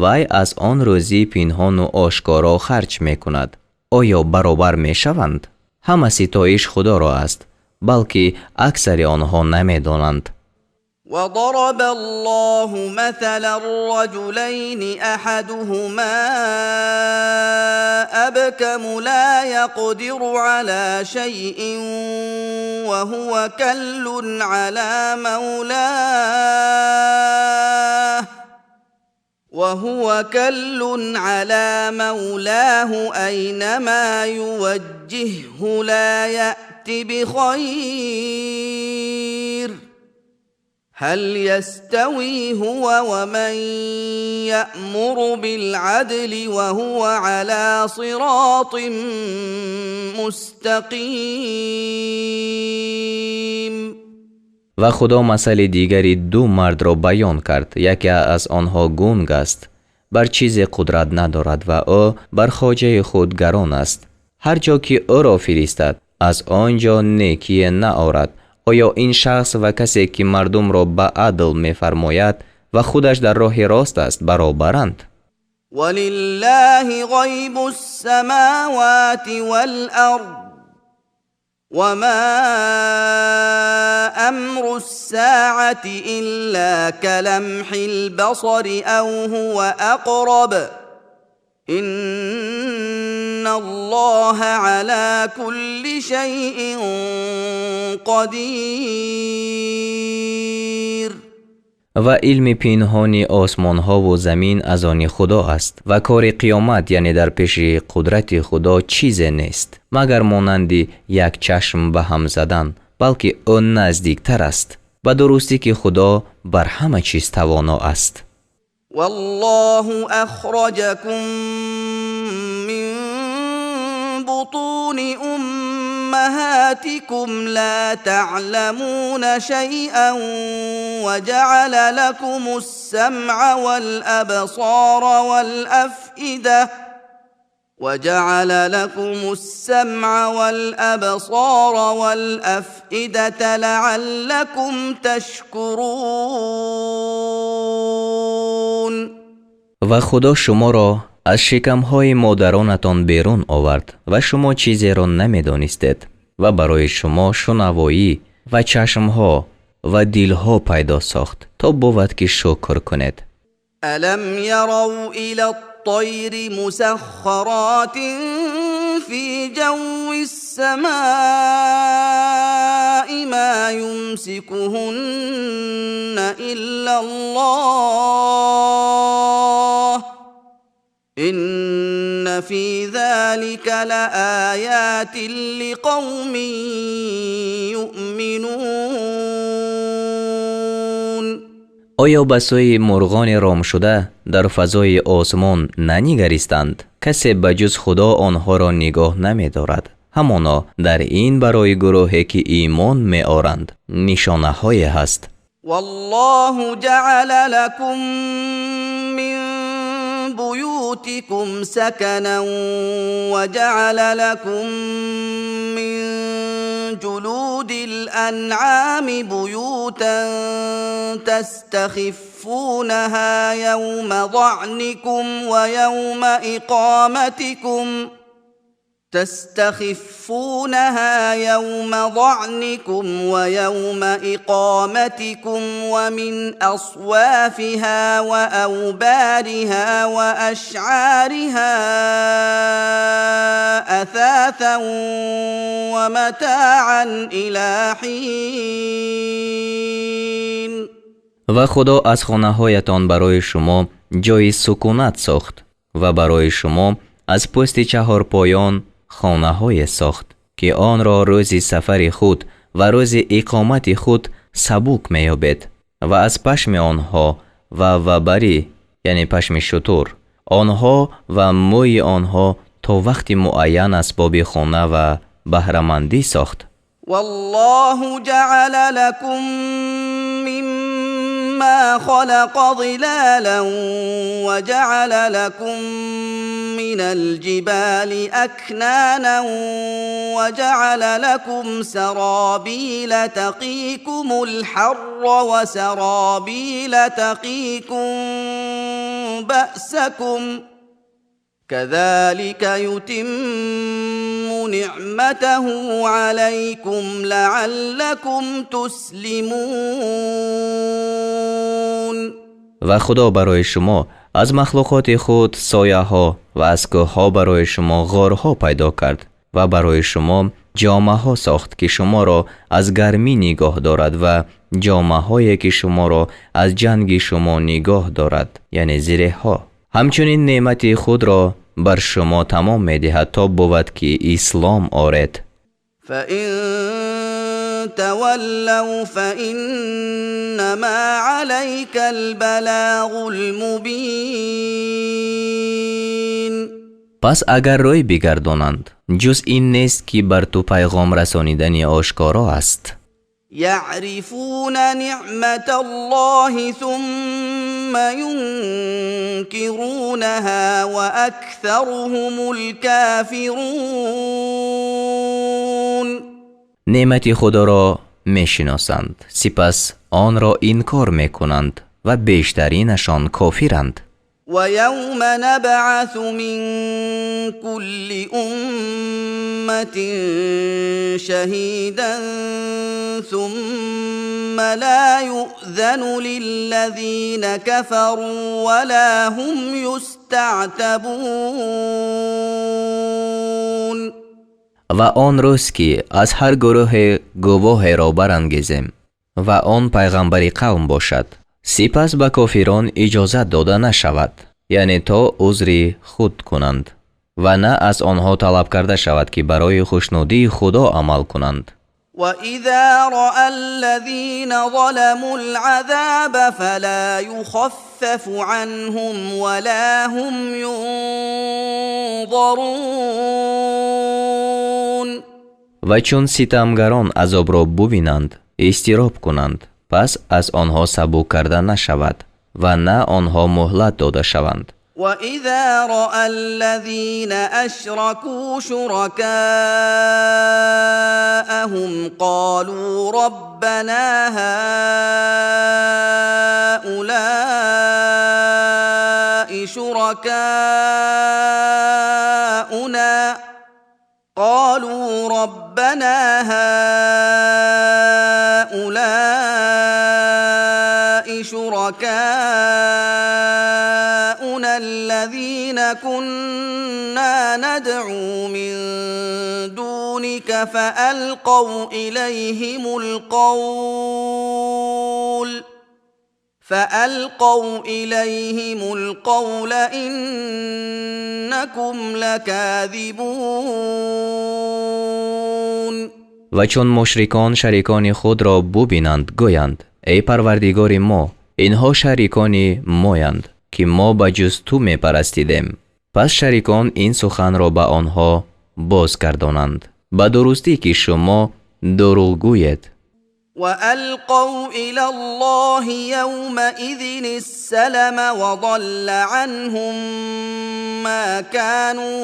вай аз он рӯзӣ пинҳону ошкоро харҷ мекунад. Оё баробар мешаванд? Ҳама ситоиш Худоро аст, балки аксари онҳо намедонанд. وضرب الله مثلا رجلين احدهما ابكم لا يقدر على شيء وهو كل على مولاه اينما يوجهه لا يات بخير هل يستوي هو ومن يأمر بالعدل وهو على صراط مستقيم. Ва Худо масали дигари ду мардро баён кард. Яке аз онҳо гунг аст, бар чизе қудрат надорад ва ӯ бар хоҷаи худ гарон аст. Ҳар ҷо ки ӯро фиристад, аз он ҷо некие наорад. Оё ин шахс ва касе, ки мардумро ба адл мефармояд ва худаш дар роҳи рост аст, баробаранд? ولله غيب السماوات والأرض وما أمر الساعة إلا كلمح البصر أو هو أقرب إن الله على كل شيء قدير. Ва илми пинҳони осмонҳову замин аз они Худо аст ва кори қиёмат, яъне, дар пеши қудрати Худо чизе нест, магар монанди як чашм ба ҳам задан, балки ӯ наздиктар аст. Ба дурустӣ, ки Худо бар ҳама чиз тавоно аст. والله أخرجكم من بطون أمهاتكم لا تعلمون شيئا وجعل لكم السمع والأبصار والأفئدة لعلكم تشكرون. Ва Худо шуморо аз шикамҳои модаронатон берун овард ва шумо чизеро намедонистед ва барои шумо шунавоӣ ва чашмҳо ва дилҳо пайдо сохт, то бувад, ки шукр кунед. ألم يروا إلى الطير مسخرات في جو السماء ما يمسكهن إلا الله إن في ذلك لآيات لقوم يؤمنون. Оё ба сӯи мурғони ромшуда дар фазои осмон нанигаристанд? Касе ба ҷуз Худо онҳоро нигоҳ намедорад. Ҳамоно дар ин барои гурӯҳе, ки имон меоранд, нишонаҳое ҳаст. والله جعل لكم من بيوتكم سكنا وجعل لكم من جلود الانعام بيوتا تستخفونها يوم ظعنكم ويوم اقامتكم. تستخفونها يوم ظعنكم ويوم إقامتكم ومن أصوافها وأوبارها وأشعارها أثاثا ومتاعا إلى حين. Ва Худо аз хонаҳоятон барои шумо ҷойи сукунат сохт ва барои шумо аз пӯсти чаҳорпоён хонаҳое сохт, ки онро рӯзи сафари худ ва рӯзи иқомати худ сабук меёбед, ва аз пашми онҳо ва вабари, яъне пашми шутур, онҳо ва мӯи онҳо то вақти муайян асбоби хона ва баҳрамандӣ сохт. والله جعل لكم مما خلق ظلالا وجعل لكم من الجبال أكنانا وجعل لكم سرابيل تقيكم الحر وسرابيل تقيكم بأسكم، كذلك يتم نعمته عليكم لعلكم تسلمون. Ва Худо барои шумо аз махлуқоти худ сояҳо ва аз кӯҳҳо барои шумо ғорҳо пайдо кард ва барои шумо ҷомаҳо сохт, ки шуморо аз гармӣ нигоҳ дорад, ва ҷомаҳое, ки шуморо аз ҷанги шумо нигоҳ дорад, яъне зиреҳҳо. Ҳамчунин неъмати худро бар шумо тамом медиҳад, то бувад, ки ислом оред. فإن تولوا فإنما عليك البلاغ المبين. Пас агар рӯй бигардонанд, ҷуз ин нест, ки бар ту пайғом расонидани ошкоро аст. يعرفون نعمة الله ثم ينكرونها وأكثرهم الكافرون. Неъмати Худоро мешиносанд, сипас онро инкор мекунанд, ва бештаринашон кофиранд. ويوم نبعث من كل أمة شهيدا ثم لا يؤذن للذين كفروا ولا هم يستعتبون. Ва он рӯз, ки аз ҳар гурӯҳе гувоҳеро барангезем ва он пайғамбари қавм бошад, сипас ба кофирон иҷозат дода нашавад, яъне то узри худ кунанд, ва на аз онҳо талаб карда шавад, ки барои хушнудии Худо амал кунанд. وإذا رأى الذين ظلموا العذاب فلا يخفف عنهم ولا هم ينظرون. Ва чун ситамгарон азобро бубинанд, изтироб кунанд, пас аз онҳо сабук карда нашавад ва на онҳо муҳлат дода шаванд. وإذا رأى الذين أشركوا شركاءهم قالوا ربنا هؤلاء شركاؤنا، قالوا ربنا هؤلاء شركاؤنا الذين كنا ندعو من دونك، فألقوا إليهم القول إنكم لكاذبون. Ва чун мушрикон шарикони худро бубинанд, гӯянд: «Эй Парвардигори мо, инҳо шарикони моянд, ки мо ба ҷуз ту мепарастидем». Пас шарикон ин суханро ба онҳо бозгардонанд: «Ба дурустӣ, ки шумо дурӯғгӯед». وألقوا إلى الله يومئذ السلم وضل عنهم ما كانوا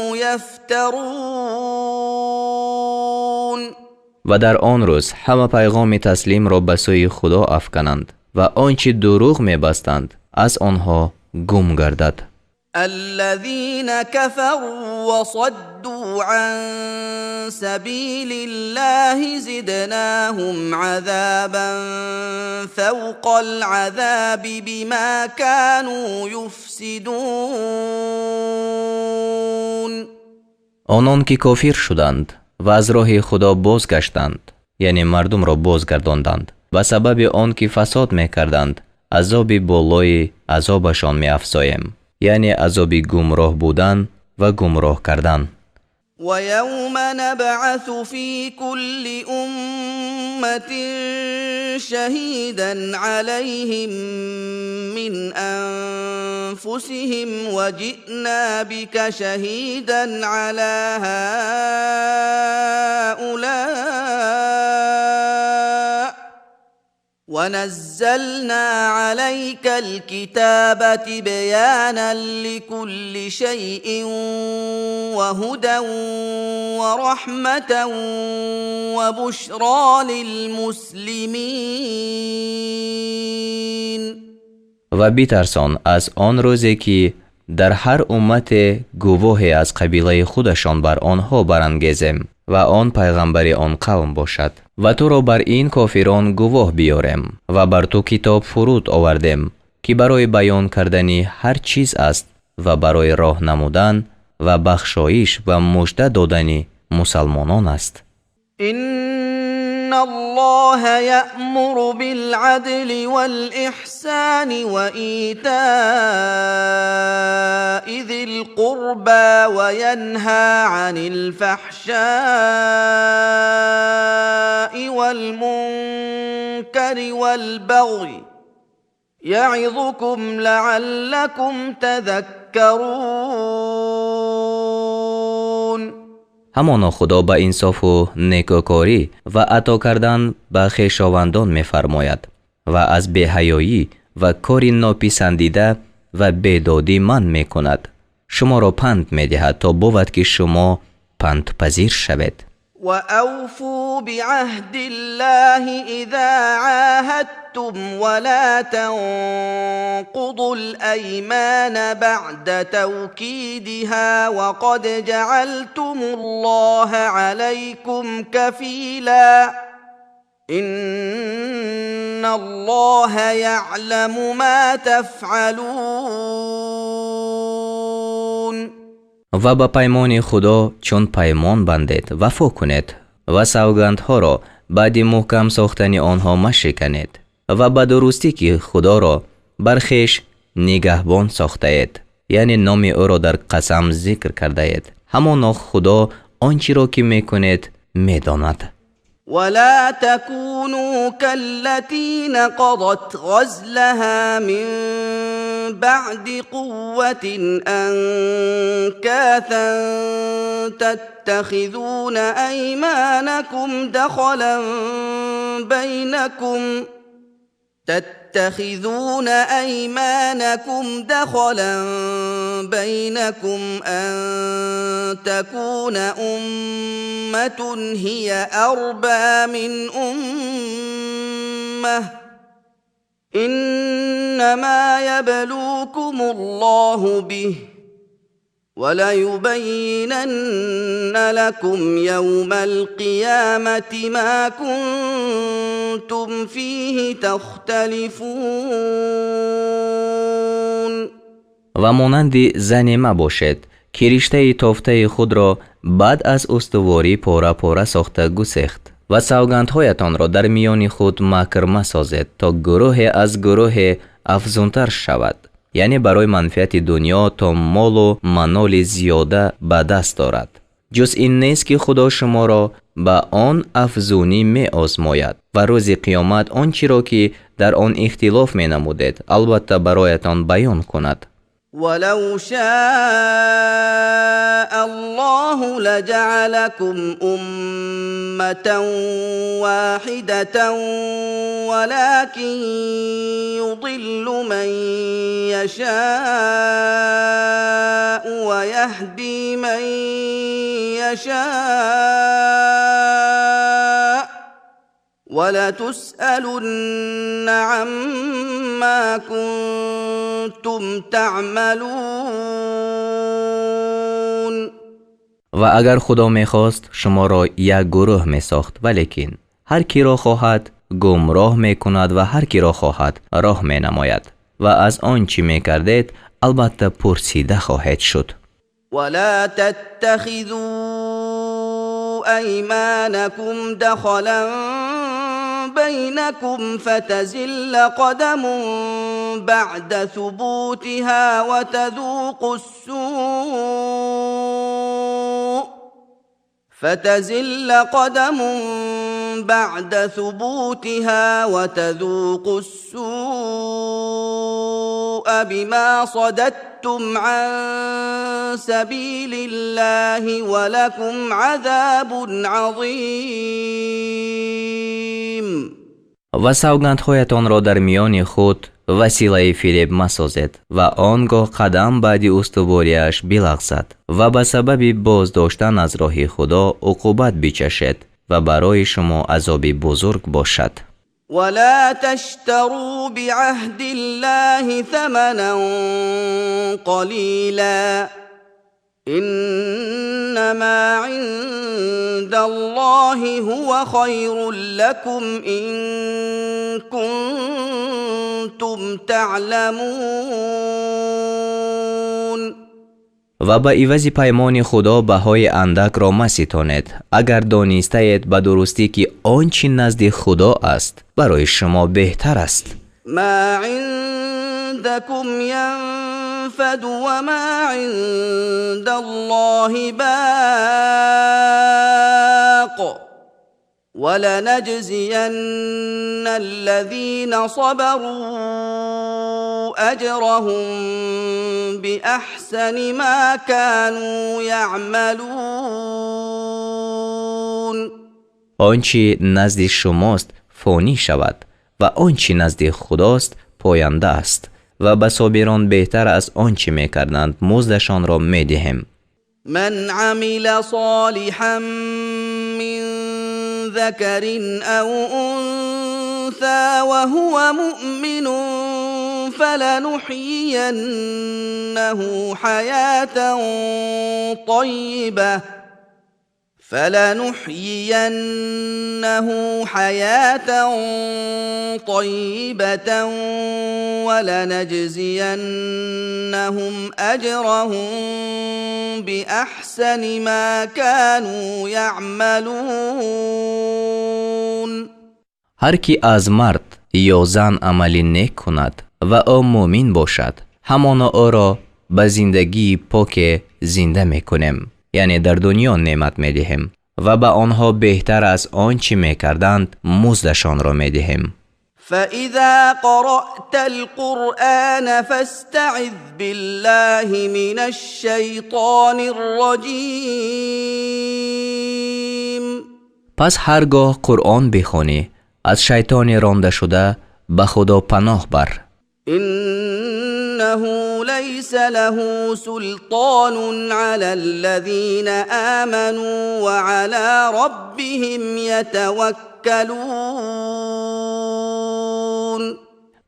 يفترون. Ва дар он рӯз ҳама пайғоми таслимро ба сӯи Худо афкананд ва он чӣ дурӯғ мебастанд, аз онҳо гум гардад. الذين كفروا وصدوا عن سبيل الله زدناهم عذابا فوق العذاب بما كانوا يفسدون. Онон ки кофир шуданд ва аз роҳи Худо бозгаштанд, яъне мардумро бозгардонданд, ба сабаби он ки фасод мекарданд, азоби болои азобашон меафзоем, яъне азоби гумроҳ будан ва гумроҳ кардан. ويوم نبعث في كل أمة شهيدا عليهم من أنفسهم وجئنا بك شهيدا على هؤلاء ونزلنا عليك الكتاب تبيانا لكل شيء وهدى ورحمة وبشرى للمسلمين. Ва битарсон аз он рӯзе, ки дар ҳар уммате гувоҳе аз қабилаи худашон бар онҳо барангезем ва он пайғамбари он қавм бошад, ва туро бар ин кофирон гувоҳ биёрем, ва бар ту китоб фуруд овардем, ки барои баён кардани ҳар чиз аст ва барои роҳ намудан ва бахшоиш ва мужда додани мусалмонон аст. إن الله يأمر بالعدل والإحسان وإيتاء ذي القربى وينهى عن الفحشاء والمنكر والبغي يعظكم لعلكم تذكرون. Ҳамоно Худо ба инсофу некӯкорӣ ва ато кардан ба хешовандон мефармояд ва аз беҳаёӣ ва кори нописандида ва бедодӣ манъ мекунад. Шуморо панд медиҳад, то бувад, ки шумо пандпазир шавед. وأوفوا بعهد الله إذا عاهدتم ولا تنقضوا الأيمان بعد توكيدها وقد جعلتم الله عليكم كفيلا إن الله يعلم ما تفعلون. Ва ба паймони Худо, чун паймон бандед, вафо кунед ва савгандҳоро баъди муҳкам сохтани онҳо машиканед ва ба дурустӣ, ки Худоро бар хеш нигаҳбон сохтаед, яъне номи ӯро дар қасам зикр кардаед. Ҳамоно Худо он чиро, ки мекунед, медонад. ولا تكونوا كالتي نقضت غزلها من بعد قوة أنكاثا تتخذون أيمانكم دخلا بينكم أن تكون أمة هي أربى من أمة إنما يبلوكم الله به وليبينن لكم يوم القيامة ما كنتم فيه تختلفون. Ва монанди зане мабошед, ки риштаи тофтаи худро баъд аз устуворӣ пора-пора сохта гусехт, ва савгандҳоятонро дар миёни худ макр масозед, то гурӯҳе аз гурӯҳе афзунтар шавад, яъне барои манфиати дунё, то молу маноли зиёда ба даст орад. Ҷуз ин нест, ки Худо шуморо ба он афзунӣ меозмояд ва рӯзи қиёмат он чиро, ки дар он ихтилоф менамудед, албатта бароятон баён кунад. ولو شاء الله لجعلكم أمة واحدة ولكن يضل من يشاء ويهدي من يشاء ولتسألن عما كنتم تعملون. Ва агар Худо мехост, шуморо як гурӯҳ месохт, валекин ҳар киро хоҳад, гумроҳ мекунад ва ҳар киро хоҳад, роҳ менамояд, ва аз он чӣ мекардед, албатта, пурсида хоҳед шуд. ولا تتخذوا أيمانكم دخلا بينكم فتزل قدم بعد ثبوتها وتذوقوا السوء بما صددتم عن سبيل الله ولكم عذاب عظيم. Ва савгандҳоятонро дар миёни худ василаи фиреб масозед ва он гоҳ қадам баъди устувориаш билағзад ва ба сабаби боздоштан аз роҳи Худо уқубат бичашед ва барои шумо азоби бузург бошад. ولا تشتروا بعهد الله ثمنا قليلا إنما عند الله هو خير لكم إن كنتم تعلمون. Ва ба ивази паймони Худо баҳои андакро маситонед. Агар донистаед, ба дурустӣ ки он чӣ назди Худо аст, барои шумо беҳтар аст. ما عندكم ينفد وما عند الله باق ولنجزين الذين صبروا أجرهم بأحسن ما كانوا يعملون. Он чӣ назди шумост, фонӣ шавад ва он чӣ назди Худост, поянда аст, ва ба собирон беҳтар аз он чӣ мекарданд муздашонро медиҳем. من عمل صالحا من ذكر أو أنثى وهو مؤمن فلنحيينه حياة طيبة ولنجزينهم أجرهم بأحسن ما كانوا يعملون. Ҳар кӣ аз мард ё зан амали нек кунад ва ӯ муъмин бошад, ҳамоно ӯро ба зиндагии поке зинда мекунем, яъне дар дунё неъмат медиҳем, ва ба онҳо беҳтар аз он чӣ мекарданд муздашонро медиҳем. فإذا قرأت القرآن فاستعذ بالله من الشيطان الرجيم. Пас ҳар гоҳ Қуръон бихонӣ, аз шайтони рондашуда ба Худо паноҳ бар. إنه ليس له سلطان على الذين آمنوا وعلى ربهم يتوكلون.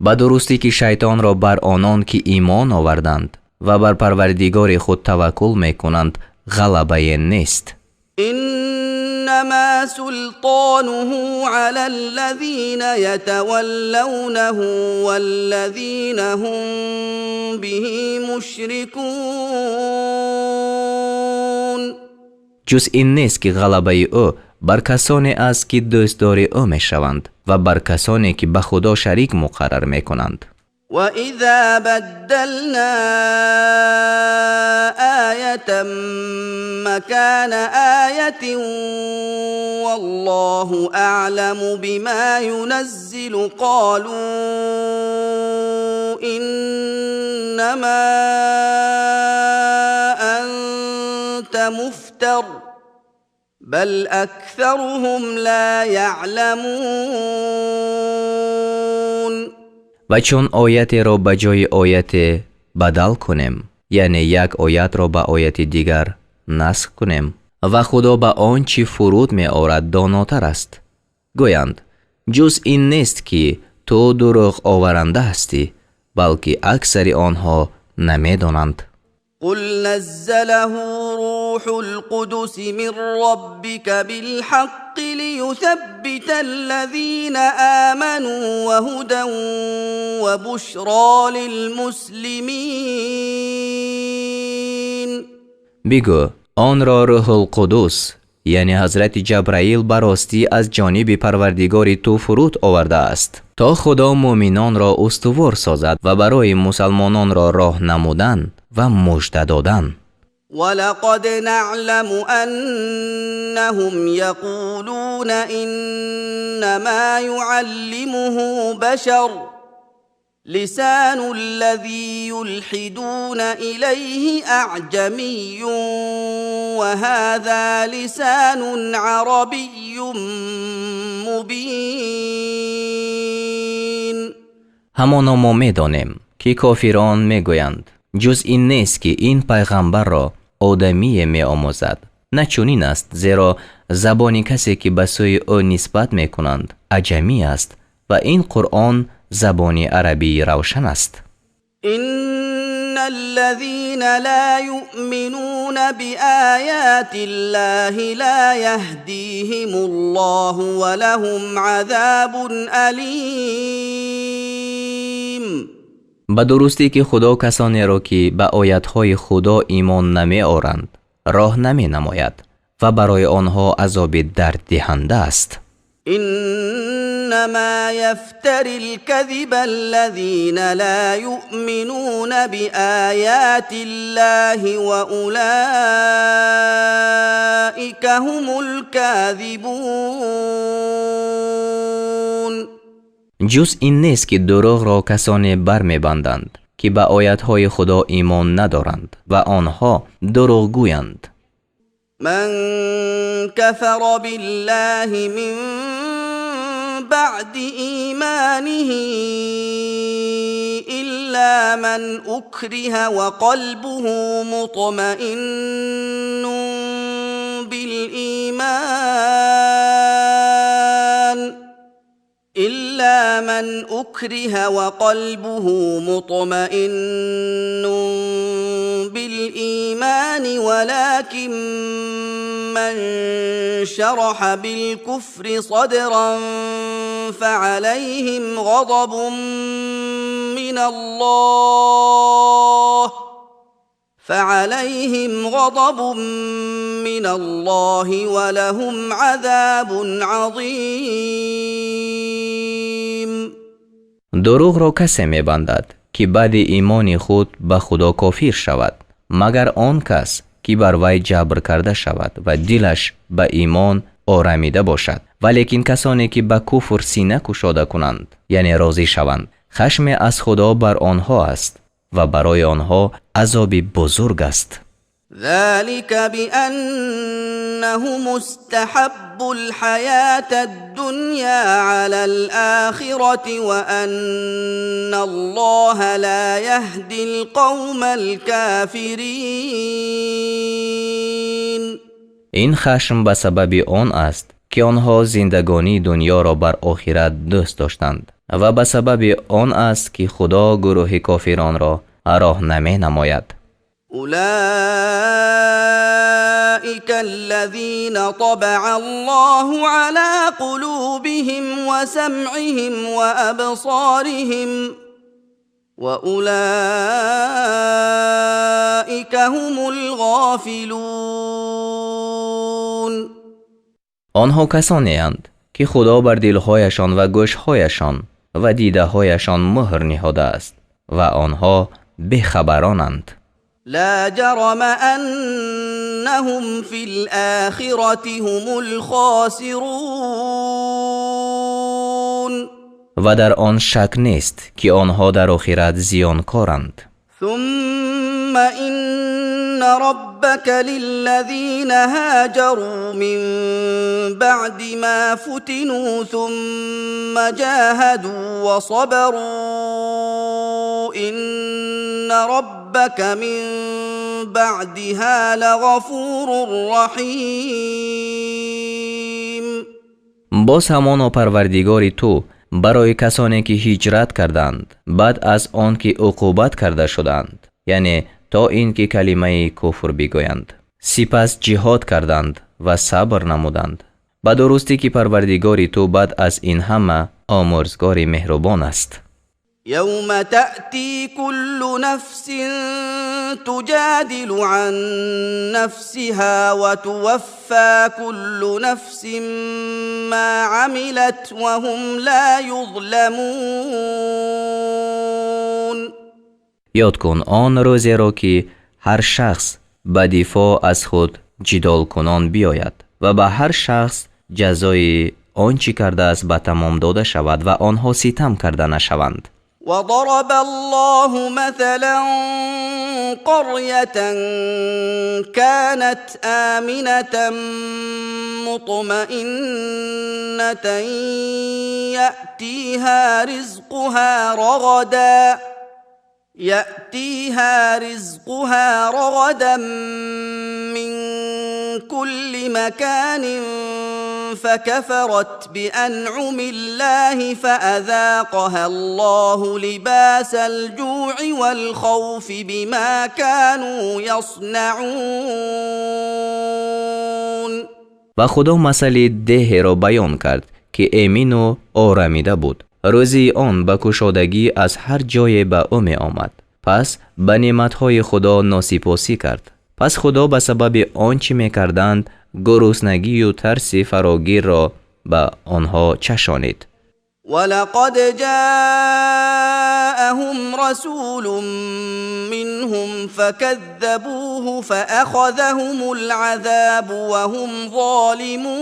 Ба дурустӣ ки шайтонро бар онон ки имон оварданд ва бар Парвардигори худ таваккул мекунанд, ғалабае нест. إنما سلطانه على الذين يتولونه والذين هم به مشركون. Ҷуз ин нест, ки ғалабаи ӯ бар касоне аст, ки дӯстдори ӯ мешаванд, ва бар касоне ки ба Худо шарик муқаррар мекунанд. وإذا بدلنا آية مكان آية والله أعلم بما ينزل قالوا إنما أنت مفتر بل أكثرهم لا يعلمون. Ва чун оятеро ба ҷои ояте бадал кунем, яъне як оятро ба ояти дигар насх кунем, ва Худо ба он чӣ фуруд меорад донотар аст, гӯянд: Ҷуз ин нест, ки ту дурӯғоваранда ҳастӣ, балки аксари онҳо намедонанд. قل نزله روح القدس من ربك بالحق ليثبت الذين آمنوا وهدى وبشرى للمسلمين. Бигӯ: онро Рӯҳулқудус, яъне ҳазрати Ҷабраил, ба ростӣ аз ҷониби Парвардигори ту фуруд овардааст, то Худо муъминонро устувор созад ва барои мусалмононро роҳ намудан ва мужда додан. ولقد نعلم انهم يقولون انما يعلمه بشر لسان الذي يلحدون اليه اعجمي وهذا لسان عربي مبين. Ҳамоно мо медонем, ки кофирон мегӯянд: ҷуз ин нест, ки ин пайғамбарро одамие меомӯзад. На чунин аст, зеро забони касе, ки ба сӯи ӯ нисбат мекунанд, аҷамӣ аст ва ин Қуръон забони арабии равшан аст. ان الذين لا يؤمنون بايات الله لا يهديهم الله ولهم عذاب اليم. Ба дурустӣ, ки Худо касонеро, ки ба оятҳои Худо имон намеоранд, роҳ наменамояд ва барои онҳо азоби дарддиҳанда аст. انما يفتري الكذب الذين لا يؤمنون بايات الله واولئك هم الكاذبون. Ҷуз ин нест, ки дурӯғро касоне бармебанданд, ки ба оятҳои Худо имон надоранд, ва онҳо дурӯғгӯянд. من كفر بالله من بعد ايمانه الا من اكره وقلبه مطمئن بالايمان الا من اكره وقلبه مطمئن بالايمان ولكن من شرح بالكفر صدرا فعليهم غضب من الله فعليهم غضب من الله ولهم عذاب عظيم. Дурӯғро касе мебандад, ки баъди имони худ ба Худо кофир шавад, магар он кас, ки бар вай ҷабр карда шавад ва дилаш ба имон орамида бошад. Валекин касоне, ки ба куфр сина кушода кунанд, яъне розӣ шаванд, хашме аз Худо бар онҳо аст ва барои онҳо азоби бузург аст. ذلك بانهم استحبوا الحياه الدنيا على الاخره وان الله لا يهدي القوم الكافرين. Ин хашм ба сабаби он аст, ки онҳо зиндагонии дунёро бар охират дӯст доштанд, ва ба сабаби он аст, ки Худо гурӯҳи кофиронро роҳ наменамояд. اولئك الذين طبع الله على قلوبهم وسمعهم وابصارهم واولئك هم الغافلون. Онҳо касонеанд, ки Худо бар дилҳояшон ва гӯшҳояшон ва дидаҳояшон муҳр ниҳодааст ва онҳо бехабаронанд. لا جرم انهم في الاخره هم الخاسرون. Ва дар он шак нест, ки онҳо дар охират зиёнкоранд. ثم ان ربك للذين هاجروا من بعد ما فتنوا ثم جاهدوا وصبروا ان ربك من بعدها لغفور رحيم. Боз ҳамоно Парвардигори ту барои касоне, ки ҳиҷрат карданд баъд аз он ки уқубат карда шуданд, яъне то ин ки калимаи куфр бигӯянд, сипас ҷиҳод карданд ва сабр намуданд, ба дурустӣ, ки Парвардигори ту баъд аз ин ҳама омӯрзгори меҳрубон аст. يوم تأتي كل نفس تجادل عن نفسها وتوفى كل نفس ما عملت وهم لا يظلمون. Ёд кун он рӯзеро, ки ҳар шахс ба дифоъ аз худ ҷидолкунон биёяд ва ба ҳар шахс ҷазои он чӣ кардааст ба тамом дода шавад ва онҳо ситам карда нашаванд. وضرب الله مثلا قرية كانت آمنة مطمئنة يأتيها رزقها رغدا من كل مكان، فكفرت بأنعم الله فأذاقها الله لباس الجوع والخوف بما كانوا يصنعون. Ва Худо масали деҳеро баён кард, ки эмину орамида буд, рӯзии он ба кушодагӣ аз ҳар ҷое ба ӯ меомад. Пас ба неъматҳои Худо носипосӣ кард. Пас Худо ба сабаби он чӣ мекарданд гуруснагию тарси фарогирро ба онҳо чашонид. ولقد جاءهم رسول منهم فكذبوه فأخذهم العذاب وهم ظالمون.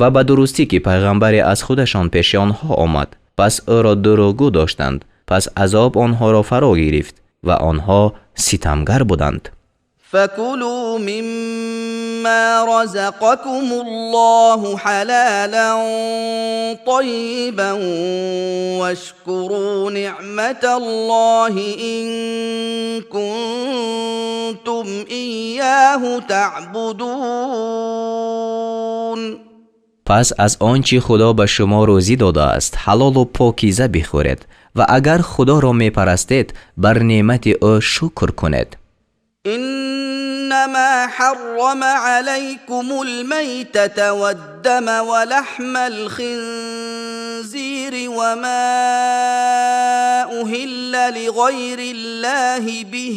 Ва ба дурустӣ, ки пайғамбаре аз худашон пеши онҳо омад, пас ӯро дурӯғгӯ доштанд. Пас азоб онҳоро фаро гирифт ва онҳо ситамгар буданд. فكلوا مما رزقكم الله حلالا طيبا واشكروا نعمة الله إن كنتم إياه تعبدون. Пас аз он чӣ Худо ба шумо рӯзӣ додааст, ҳалолу покиза бихӯред ва агар Худоро мепарастед, бар неъмати ӯ шукр кунед. إنما حرم عليكم الميتة والدم ولحم الخنزير وما أهل لغير الله به،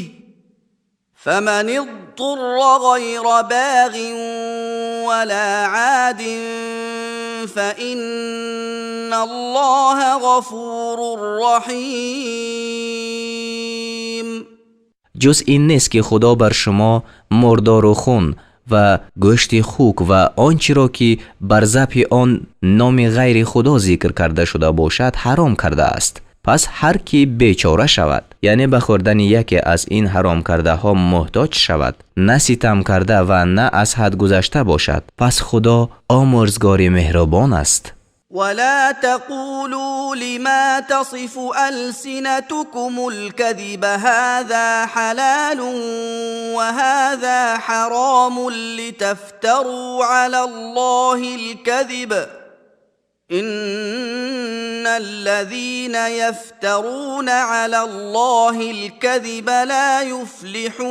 فمن اضطر غير باغ ولا عاد فإن الله غفور رحيم. Ҷуз ин нест, ки Худо бар шумо мурдору хун ва гӯшти хук ва он чиро, ки бар забҳи он номи ғайри Худо зикр карда шуда бошад, ҳаром кардааст. Пас ҳар ки бечора шавад, яъне ба хӯрдани яке аз ин ҳаромкардаҳо муҳтоҷ шавад, на ситам карда ва на аз ҳад гузашта бошад, пас Худо омӯрзгори меҳрубон аст. ولا تقولوا لما تصف ألسنتكم الكذب هذا حلال وهذا حرام لتفتروا على الله الكذب، إن الذين يفترون على الله الكذب لا يفلحون.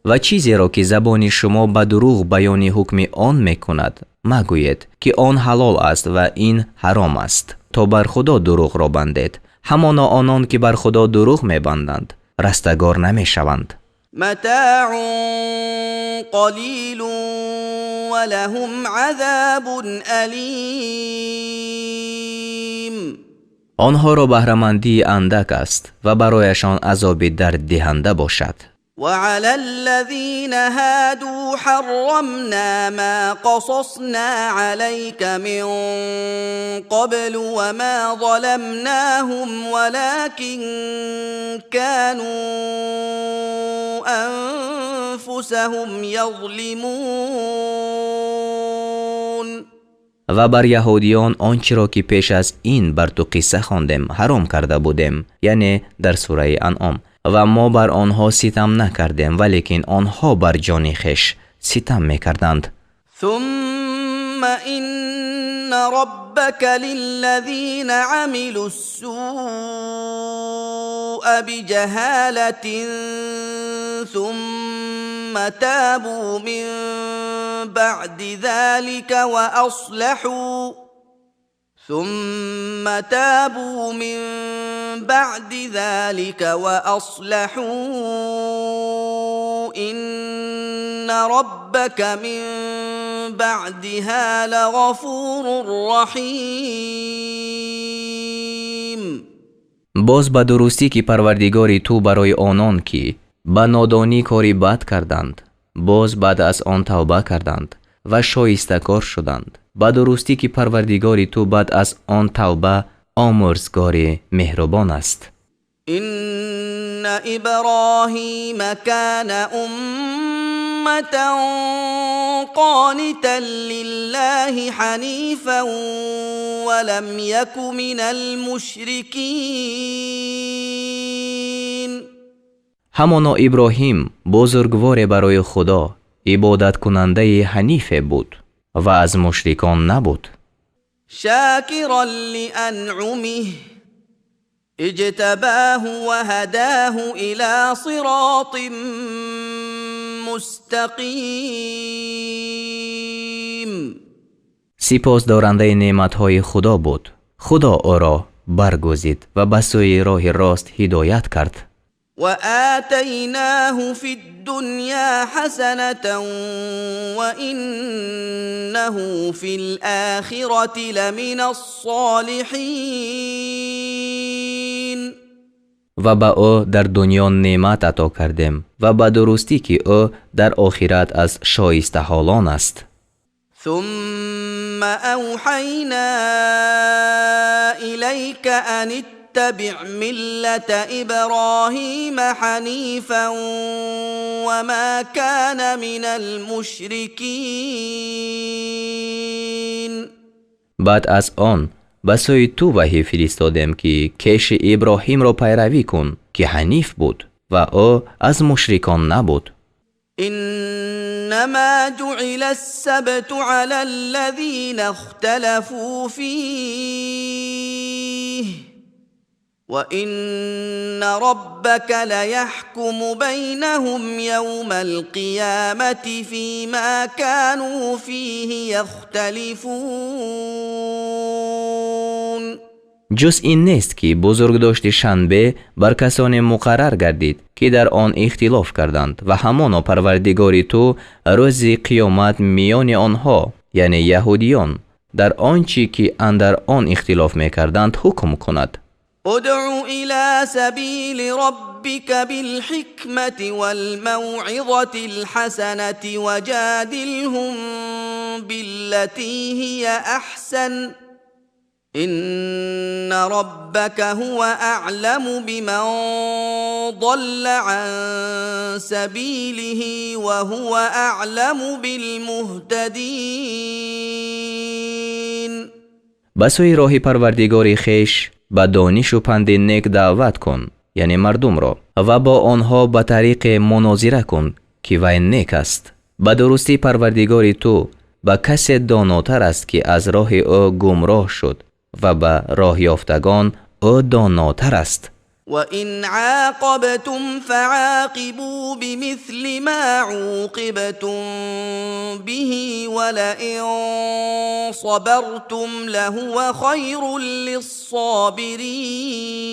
Ва чизеро, ки забони шумо ба дурӯғ баёни ҳукми он мекунад, магӯед, ки он ҳалол аст ва ин ҳаром аст, то бар Худо дурӯғро бандед. Ҳамоно онон, ки бар Худо дурӯғ мебанданд, растагор намешаванд. متاع قليل ولهم عذاب أليم. Онҳоро баҳрамандии андак аст ва барояшон азоби дарддиҳанда бошад. وعلى الذين هادوا حرمنا ما قصصنا عليك من قبل وما ظلمناهم ولكن كانوا أنفسهم يظلمون. Ва бар яҳудиён он чиро, ки пеш аз ин бар ту қисса хондем, ҳаром карда будем, яъне дар сураи Анъом. Ва мо бар онҳо ситам накардем, валекин онҳо бар ҷони хеш ситам мекарданд. ثم إن ربك للذين عملوا السوء بجهالة ثم تابوا من بعد ذلك وأصلحوا ثم تابوا من بعد ذلك وأصلحوا إن ربك من بعدها لغفور رحيم. Боз ба дурустӣ, ки Парвардигори ту барои онон, ки ба нодонӣ кори бад карданд, боз баъд аз он тавба карданд ва шоистакор шуданд, ба дурустӣ, ки Парвардигори ту баъд аз он тавба омӯрзгори меҳрубон аст. إن إبراهيم كان أمة قانتا لله حنيفا ولم يك من المشركين. Ҳамоно Иброҳим бузургворе барои Худо ибодаткунандаи ҳанифе буд ва аз мушрикон набуд. شاكرا لأنعمه، اجتباه وهداه إلى صراط مستقيم. Сипосдорандаи неъматҳои Худо буд. Худо ӯро баргузид ва ба сӯи роҳи рост ҳидоят кард. وآتيناه في الدنيا حسنة وإنه في الآخرة لمن الصالحين. Ва ба ӯ дар дунё неъмат ато кардем ва ба дурустӣ, ки ӯ дар охират аз шоистаҳолон аст. ثم أوحينا إليك أن اتبع ملة إبراهيم حنيفا وما كان من المشركين. Баъд аз он ба сӯи ту ваҳй фиристодем, ки кеши Иброҳимро пайравӣ кун, ки ҳаниф буд ва ӯ аз мушрикон набуд. إنما جعل السبت على الذين اختلفوا فيه، وإن ربك ليحكم بينهم يوم القيامة فيما كانوا فيه يختلفون. Ҷуз ин нест, ки бузургдошти шанбе бар касоне муқаррар гардид, ки дар он ихтилоф карданд, ва ҳамоно Парвардигори ту рӯзи қиёмат миёни онҳо, яъне яҳудиён, дар он чӣ ки андар он ихтилоф мекарданд, ҳукм кунад. ادع إلى سبيل ربك بالحكمة والموعظة الحسنة وجادلهم بالتي هي أحسن، إن ربك هو أعلم بمن ضل عن سبيله وهو أعلم بالمهتدين. Ба сӯи роҳи Парвардигори хеш ба донишу панди нек даъват кун, яъне мардумро, ва бо онҳо ба тариқе мунозира кун, ки вай нек аст. Ба дурустӣ, Парвардигори ту ба касе донотар аст, ки аз роҳи ӯ гумроҳ шуд, ва ба роҳёфтагон ӯ донотар аст. وإن عاقبتم فعاقبوا بمثل ما عوقبتم به، ولئن صبرتم لهو خير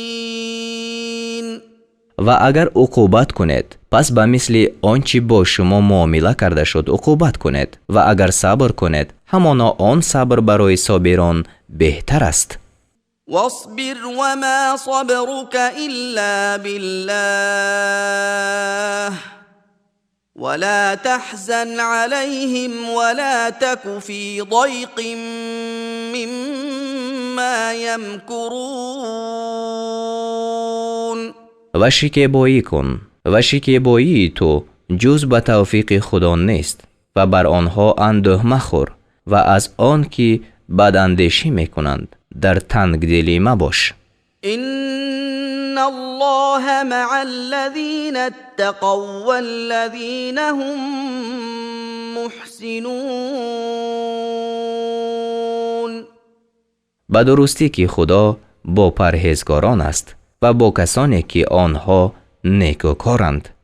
للصابرين. Ва агар уқубат кунед, пас ба мисли он чӣ бо шумо муомила карда шуд уқубат кунед, ва агар сабр кунед, ҳамоно он сабр барои собирон беҳтар аст. واصبر وما صبرك إلا بالله، ولا تحزن عليهم ولا تك في ضيق مما يمكرون. Ва шикебоӣ кун, ва шикебоии ту ҷуз ба тавфиқи Худо нест, ва бар онҳо андӯҳ махӯр ва аз он ки бадандешӣ мекунанд, дар тангдилӣ мабош. إن الله مع الذين اتقوا والذين هم محسنون. Ба дурустӣ, ки Худо бо парҳезгорон аст ва бо касоне, ки онҳо некӯкоранд.